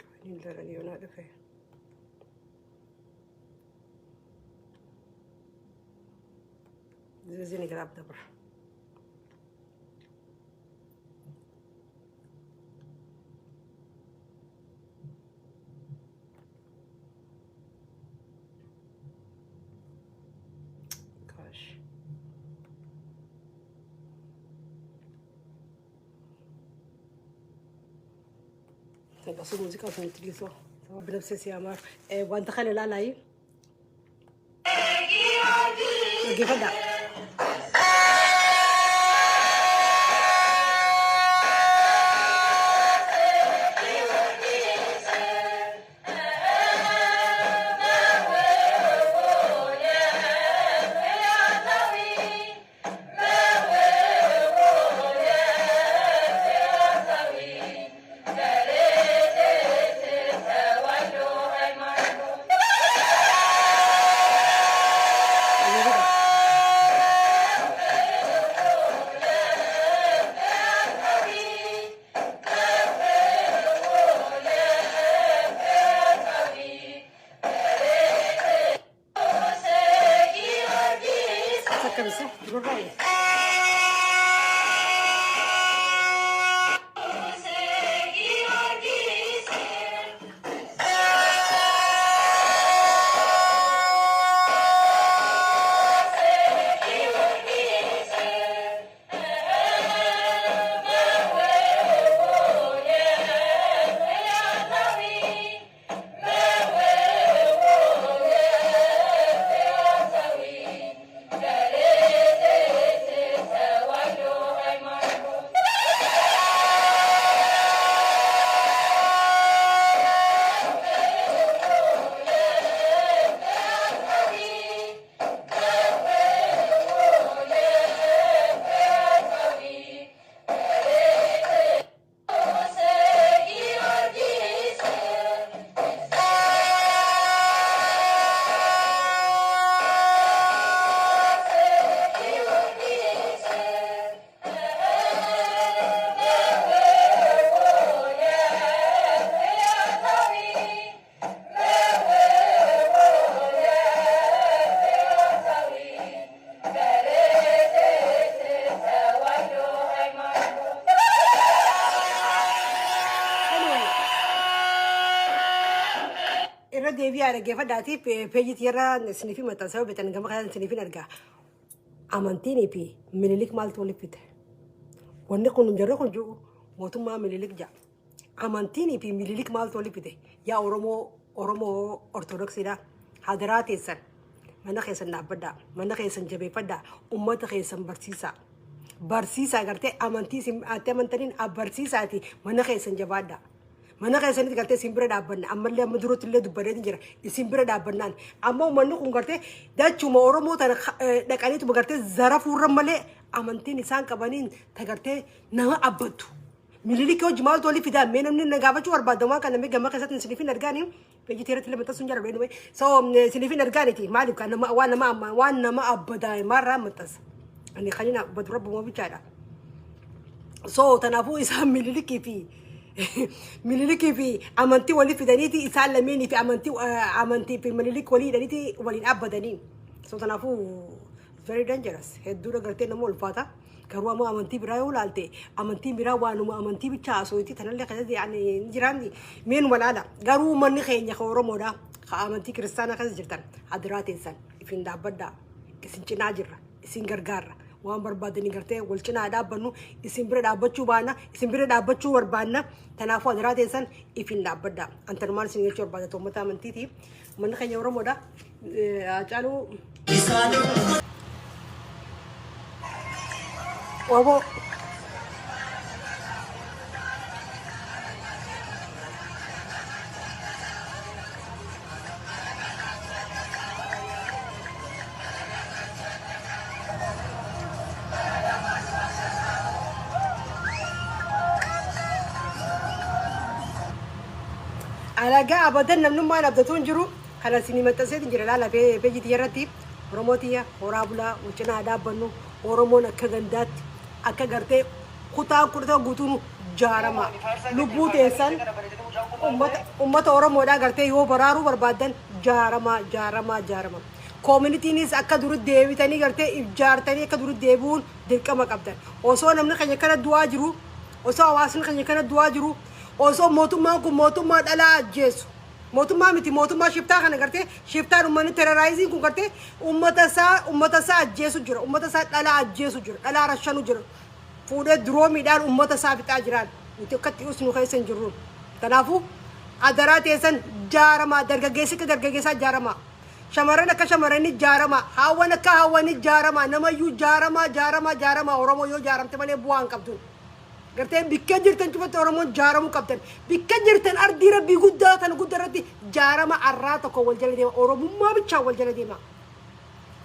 Qoyin ilaalani yoo naa dhufe. Zini garaab dabra. Gosh. Taphasuu muuziqaa sun itti dhiisoo. Binafsee si amaar. Wanta kana ilaalaayi. Dhaggeeffadhaa. Dhaggeeffadhaa. Sakkamisa durarraa. Deebi'aa dhaggeeffadhaatii peejii tiyyarraa isiniif maxxansa yoo beektan gama kanaan isiniif hin argaa. Amantiinii fi Minilik maaltu walitti fide? Wanni kun jarri kun jiru mootummaa Minilik ja'a. Amantiinii fi Minilik maaltu walitti fide? Yaa Oromoo, Oromoo Ortodoksiidha. Hadaraa teessan mana keessan dhaabbadhaa, mana keessan jabeeffadhaa, uummata keessan barsiisaa. Barsiisaa gartee amantii isin atti amantaniin barsiisaati, mana keessan jabaadhaa. Mana keessanitti gartee isin bira dhaabbanna. Ammallee amma duratti illee dubbadee jira, isin bira dhaabbannaan. Amma uummanni kun gartee dachuma Oromoo tana dhaqaniituma gartee zarafuurra malee amantiin isaan qabaniin ta gartee nama abbattu. Mililikii hojii maaltu walii fidaa? Mee namni na gaafachuu barbaada waan kana mee gama keessatti isiniif hin argaanii. Peejii teeratti illee maxxansuun jaalladhu anyway. So isiniif hin argaaniti, maaliif kan nama waan nama amma waan nama abbadaa'e maarraa maxxansa. Ani kan inni abbadu rabbuma bichaadha. So kanaafuu isaan Mililikii fi amantii walii fidaniiti, isaan lameenii fi amantii fi Mililik walii hidhaniiti waliin dhaabbatanii. So kanaafuu very dangerous, hedduudha gartee nama ulfaata. Garuu ammoo amantii biraa yoo ilaalte, amantiin biraa waanuma amantii bicha haasooyti tanallee keessatti yaani hin jiraanni meenuma laala. Garuu uummanni keenya ka Oromoodha, ka amantii kiristaanaa keessa jirtan, hadiraa teessan ifin dhaabbadhaa, isin cinaa jirra, isin gargaarra. Waan barbaadanii gartee wal cinaa dhaabbannu, isin bira dhaabbachuu baana, isin bira dhaabbachuu barbaanna. Kanaafuu hadiraa teessan ifin dhaabbadhaa. Antanumaan isin jechuu barbaada uummata amantiiti. Uummanni keenya Oromoodha. Hacaaluu Waboo. Alagaa abadan namnummaan abdatuun hin jiru. Kana isinii maxxanseetiin jira, laala peejii tiyya irratti. Oromoo tiyya, horaa bulaa, wal cinaa dhaabbannu. Oromoon akka gandaatti akka gartee kutaan 11 guutuun jaarama. Lubbuu teessan ummata Oromoodhaa gartee yoo baraaruu barbaaddan, jaarama, jaarama, jaarama. Communitynis akka duri deebitanii gartee if jaartanii akka duri deebi'uun dirqama qabdan. Osoo namni keenya kana du'aa jiru, osoo hawaasni keenya kana du'aa jiru, osoo mootummaan kun mootummaa dhalaa ajjeesu, mootummaa miti, mootummaa shiftaa kana gartee shiftaan uummanni terroriziin kun gartee ummata isaa ajjeesu jira, ummata isaa dhalaa ajjeesu jira, dhalaa rashanu jira, fuudhee duroomiidhaan ummata isaa fixaa jiraan, nuti akkatti usnu keessa hin jirru. Kanaafuu adaraa teessan jaaramaa, dargaggeessi akka dargaggeessaa jaaramaa, shamarran akka shamarranii jaaramaa, haawwan akka haawwanii jaaramaa, namayyuu jaaramaa, jaaramaa, jaaramaa. Oromoo yoo jaaramte malee bu'aa hin qabdu. Gartee bikka jirtan cufatti Oromoon jaaramuu qabdan. Bikka jirtan ardii rabbii guddaa tana guddaa irratti jaarama, arraa tokko wal jala deema. Oromummaa bichaan wal jala deema.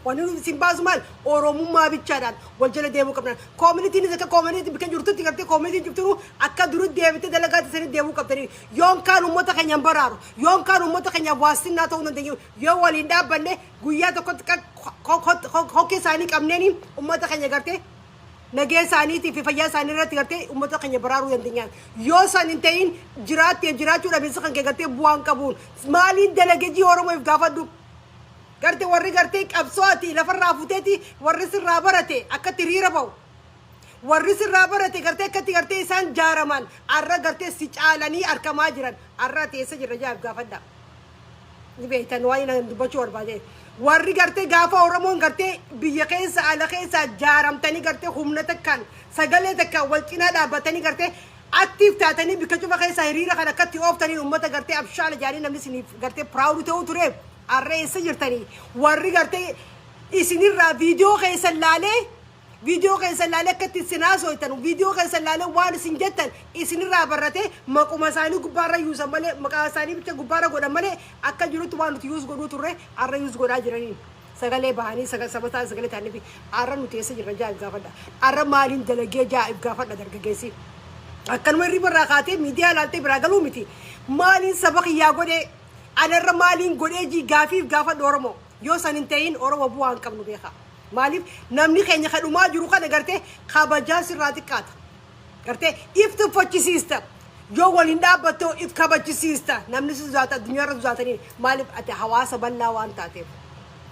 Wanni nuti isin baasu maal? Oromummaa bichaadhaan wal jala deemuu qabna. Communitynis akka community bikka jirtutti gartee communityn cuftinuu akka duri deebitee dalagaa isanii deemuu qabdanii. Yoon kaan uummata keenya hin baraaru. Yoon kaan uummata keenyaaf waastinnaa ta'uu dandeenyu. Yoo waliin dhaabbanne guyyaa tokkotti hokkee isaanii qabneeni uummata keenya gartee nagee isaaniitii fi fayyaa isaanii irratti gartee uummata keenya baraaruu dandeenyaan. Yoo san hin ta'in, jiraattee jiraachuu dhabiinsa kan kee gartee bu'aan qabuun maaliin dalagee jii Oromoof gaafadhu. Gartee warri gartee qabsoo ati lafarraa futeeti, warri sirraa barate akkatti hiriira ba'u. Warri sirraa barate gartee akkatti gartee isaan jaaraman arra gartee si caalanii argamaa jiran, arra ati eessa jirra jaaf gaafadha. Ni beektan waan inni dubbachuu barbaade. Warri gartee gaafa Oromoon gartee biyya keessa ala keessa jaaramtanii gartee humna takkaan sagalee takkaan wal cinaa dhaabbatanii gartee active taatanii bikka cufa keessa hiriira kan akkatti ooftanii uummata gartee abshaala jaanii namni isiniif gartee proud ta'uu ture, arra eessa jirtanii? Warri gartee isinirraa viidiyoo keessan laalee akkatti isin haasoftan, viidiyoo keessan laalee waan isin jettan isinirraa barratee maquma isaanii gubbaarra yuusan malee, maqaa isaanii bicha gubbaarra godhan malee, akka jirutti waan nuti use godhuu turre arra use godhaa jiraniin sagalee bahanii saba ta'an sagalee ta'anii fi arra nuti eessa jirra jaa'if gaafadha. Arra maaliin dalagee jaa'if gaafadha. Dargaggeessi akkanuma hirriba irraa kaatee miidiyaa ilaaltee biraa galuu miti. Maaliin saba kiyyaa godhee, anarra maaliin godhee jii gaafiif gaafadhu Oromoo. Yoo san hin ta'in Oromoo bu'aa hin qabnu beekaa. Maaliif namni keenya kan dhumaa jiru kana gartee kabajaan sirraa xiqqaata. Gartee if tuffachisiista. Yoo waliin dhaabbattoo if kabachisiista. Namni si sodaata, addunyaarra sodaatanii. Maaliif? Ati hawaasa bal'aa waan taateef.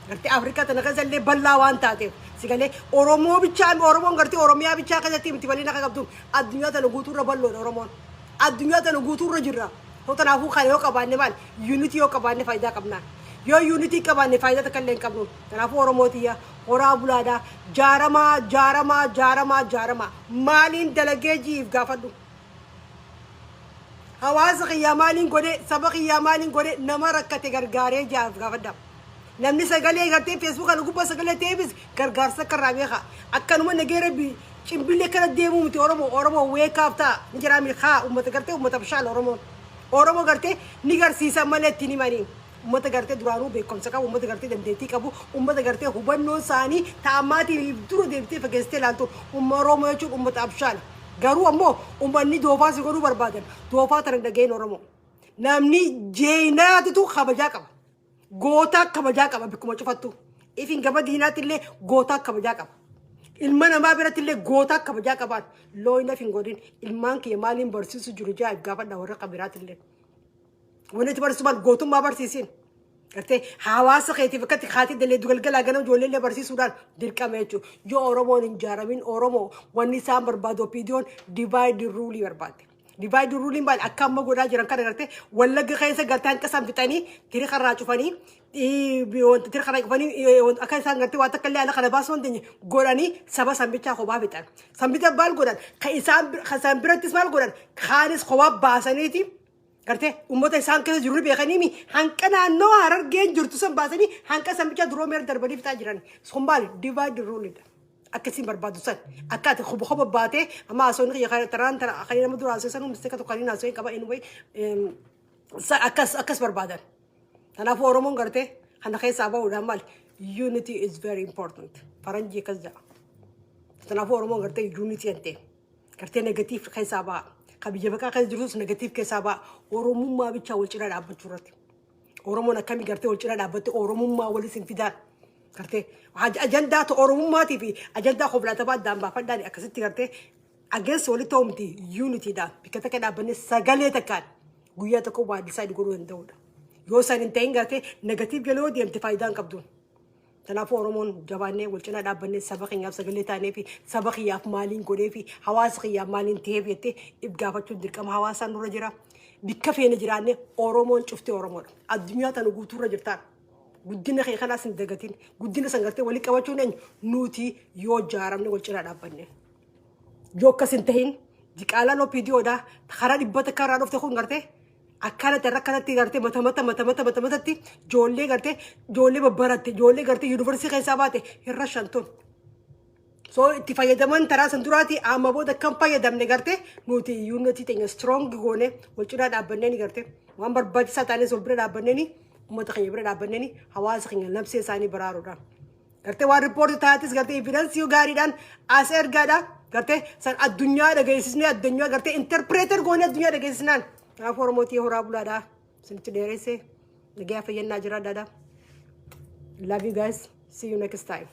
Gartee Afrikaa tana keessa illee bal'aa waan taateef. Si galee? Oromoo bichaa, Oromoon gartee Oromiyaa bichaa keessatti miti bal'ina akka qabdu, addunyaa tana guutuurra bal'oodha Oromoon. Addunyaa tana guutuurra jirra. Kanaafuu kana yoo qabaanne maal, unity yoo qabaanne faayidaa qabnaa. Yoo unity qabaanne faayidaa takka illee hin qabnu. Kanaafuu Oromootiyya, horaa bulaadhaa, jaaramaa, jaaramaa, jaaramaa, jaaramaa. Maaliin dalagee jiif gaafadhu. Hawaasa kiyyaa maaliin godhe, saba kiyyaa maaliin godhe, nama rakkate gargaaree jaaf gaafadha. Namni sagalee gartee Facebook kana gubbaa sagalee ta'eefis gargaarsa akka irraa beeka. Akkanuma nagee Rabbi cimbillee kana deemuu miti Oromoo. Oromoo weekaaf ta'a. Ni jedhaa haa uummata gartee uummata bishaan Oromoon. Oromoo gartee ni garsiisan malee ittiin himanii. Uummata gartee duraanuu beekumsa qabu, uummata gartee dandeettii qabu, uummata gartee hubannoon isaanii ta'ammaatiif dura deebitee fageessitee ilaaltu. Uumma Oromoo jechuun uummata abshaala. Garuu ammoo uummanni doofaa si godhuu barbaadan. Doofaa tana dhageen Oromoo. Namni jeenaatitu kabajaa qaba. Gootaa kabajaa qaba bikkuma cufattu. Ifin gama diinaatti illee gootaa kabajaa qaba. Ilma namaa biratti illee gootaa kabajaa qabaan. Looyina hin godhin, ilmaan kiyya maaliin barsiisu jiru jaa'ib gaafadha warra qabiraatti illee. Wanni itti barsiisu maal? Gootummaa barsiisin. Gartee hawaasa keetiif akkatti haatii dalee galgalaa ganama ijoollee illee barsiisuudhaan dirqama jechuudha. Yoo Oromoon hin jaaramin, Oromoo wanni isaan barbaadu, OPDOn divide rule barbaadde. Divide rule maal? Akka amma godhaa jiran kana gartee Wallagga keessa gartee hanqa isaan fixanii tiri karraa cufanii, tiri karraa cufanii, akka isaan gartee waan takka illee ala kana baasuu hin dandeenye godhanii saba sambichaa kophaa fixan. Sambicha maal godhan? Kan isaan birattis maal godhan? Kaanis kophaa baasaniiti. Gartee uummata isaan keessa jiru beekanii hanqa naannoo Harargeen jirtu san baasanii hanqa sambichaa duroo meera darbanii fixaa jiran. Sun maali? Divide rule dha. Akkasiin barbaadu san. Akka ati koba koba baatee amma haasawni kiyya kana taraan tara kan nama dura haasawee sanuu mistake tokko kan haasawee qaba, anyway akkas akkas barbaadan. Kanaafuu Oromoon gartee kana keessaa bahuudhaan maali? Unity is very important. Faranjii akkas jedha. Kanaafuu Oromoon gartee unity hin ta'e. Gartee negative keessaa ba'a. Ka biyya baqaa keessa jirtus negative keessaa ba'a. Oromummaa bichaa wal cinaa dhaabbachuu irratti. Oromoon akkamii gartee wal cinaa dhaabbatte Oromummaa walis hin fidaan. Gartee ajandaa Oromummaatii fi ajandaa kofilaatamaa addaan baafadhaan akkasitti gartee against walitti ta'u miti, unitydhaan bikka takka dhaabbannee sagalee takkaan guyyaa tokko waa decide godhuu danda'udha. Yoo isaan hin ta'in gartee negative jala yoo deemte faayidaa hin qabdu. Kanaafuu Oromoon jabaannee wal cinaa dhaabbannee saba keenyaaf sagalee taanee fi saba kiyyaaf maaliin godhee fi hawaasa kiyyaaf maaliin ta'eef jettee if gaafachuun dirqama hawaasaan nurra jira. Bikka feene jiraannee Oromoon cuftee Oromoodha. Addunyaa tana guutuurra jirtaan. Guddina kee kanaas hin dagatin. Guddina san gartee walii qabachuun eenyu? Nuti yoo jaaramne wal cinaa dhaabbanne. Yoo akkas hin tahin diqaalaan OPDOdha karaa 100 irraa dhufte kun gartee akkanatti irra akkanatti gartee mata mata mata mata mata matatti ijoollee gartee ijoollee babbaratte, ijoollee gartee yuunivarsiitii keessaa baate irra shantuun. So itti fayyadaman taraa san duraati. Amma booda kan fayyadamne gartee nuti unity teenya strong goone wal cinaa dhaabbanneeni gartee waan barbaachisaa taanes wal bira dhaabbanneeni uummata keenya bira dhaabbanneeni hawaasa keenya nabsee isaanii baraaruudha. Gartee waan riippoortii taatis gartee evidence gaariidhaan as ergaadha. Gartee san addunyaa dhageessisnee, addunyaa gartee interpreter goonee addunyaa dhageessisnaan. Kanaafuu Oromootii, horaa bulaadha. Isinitti dheeressee, nagaa fayyannaa jiraadhaadha. Love you guys. See you next time.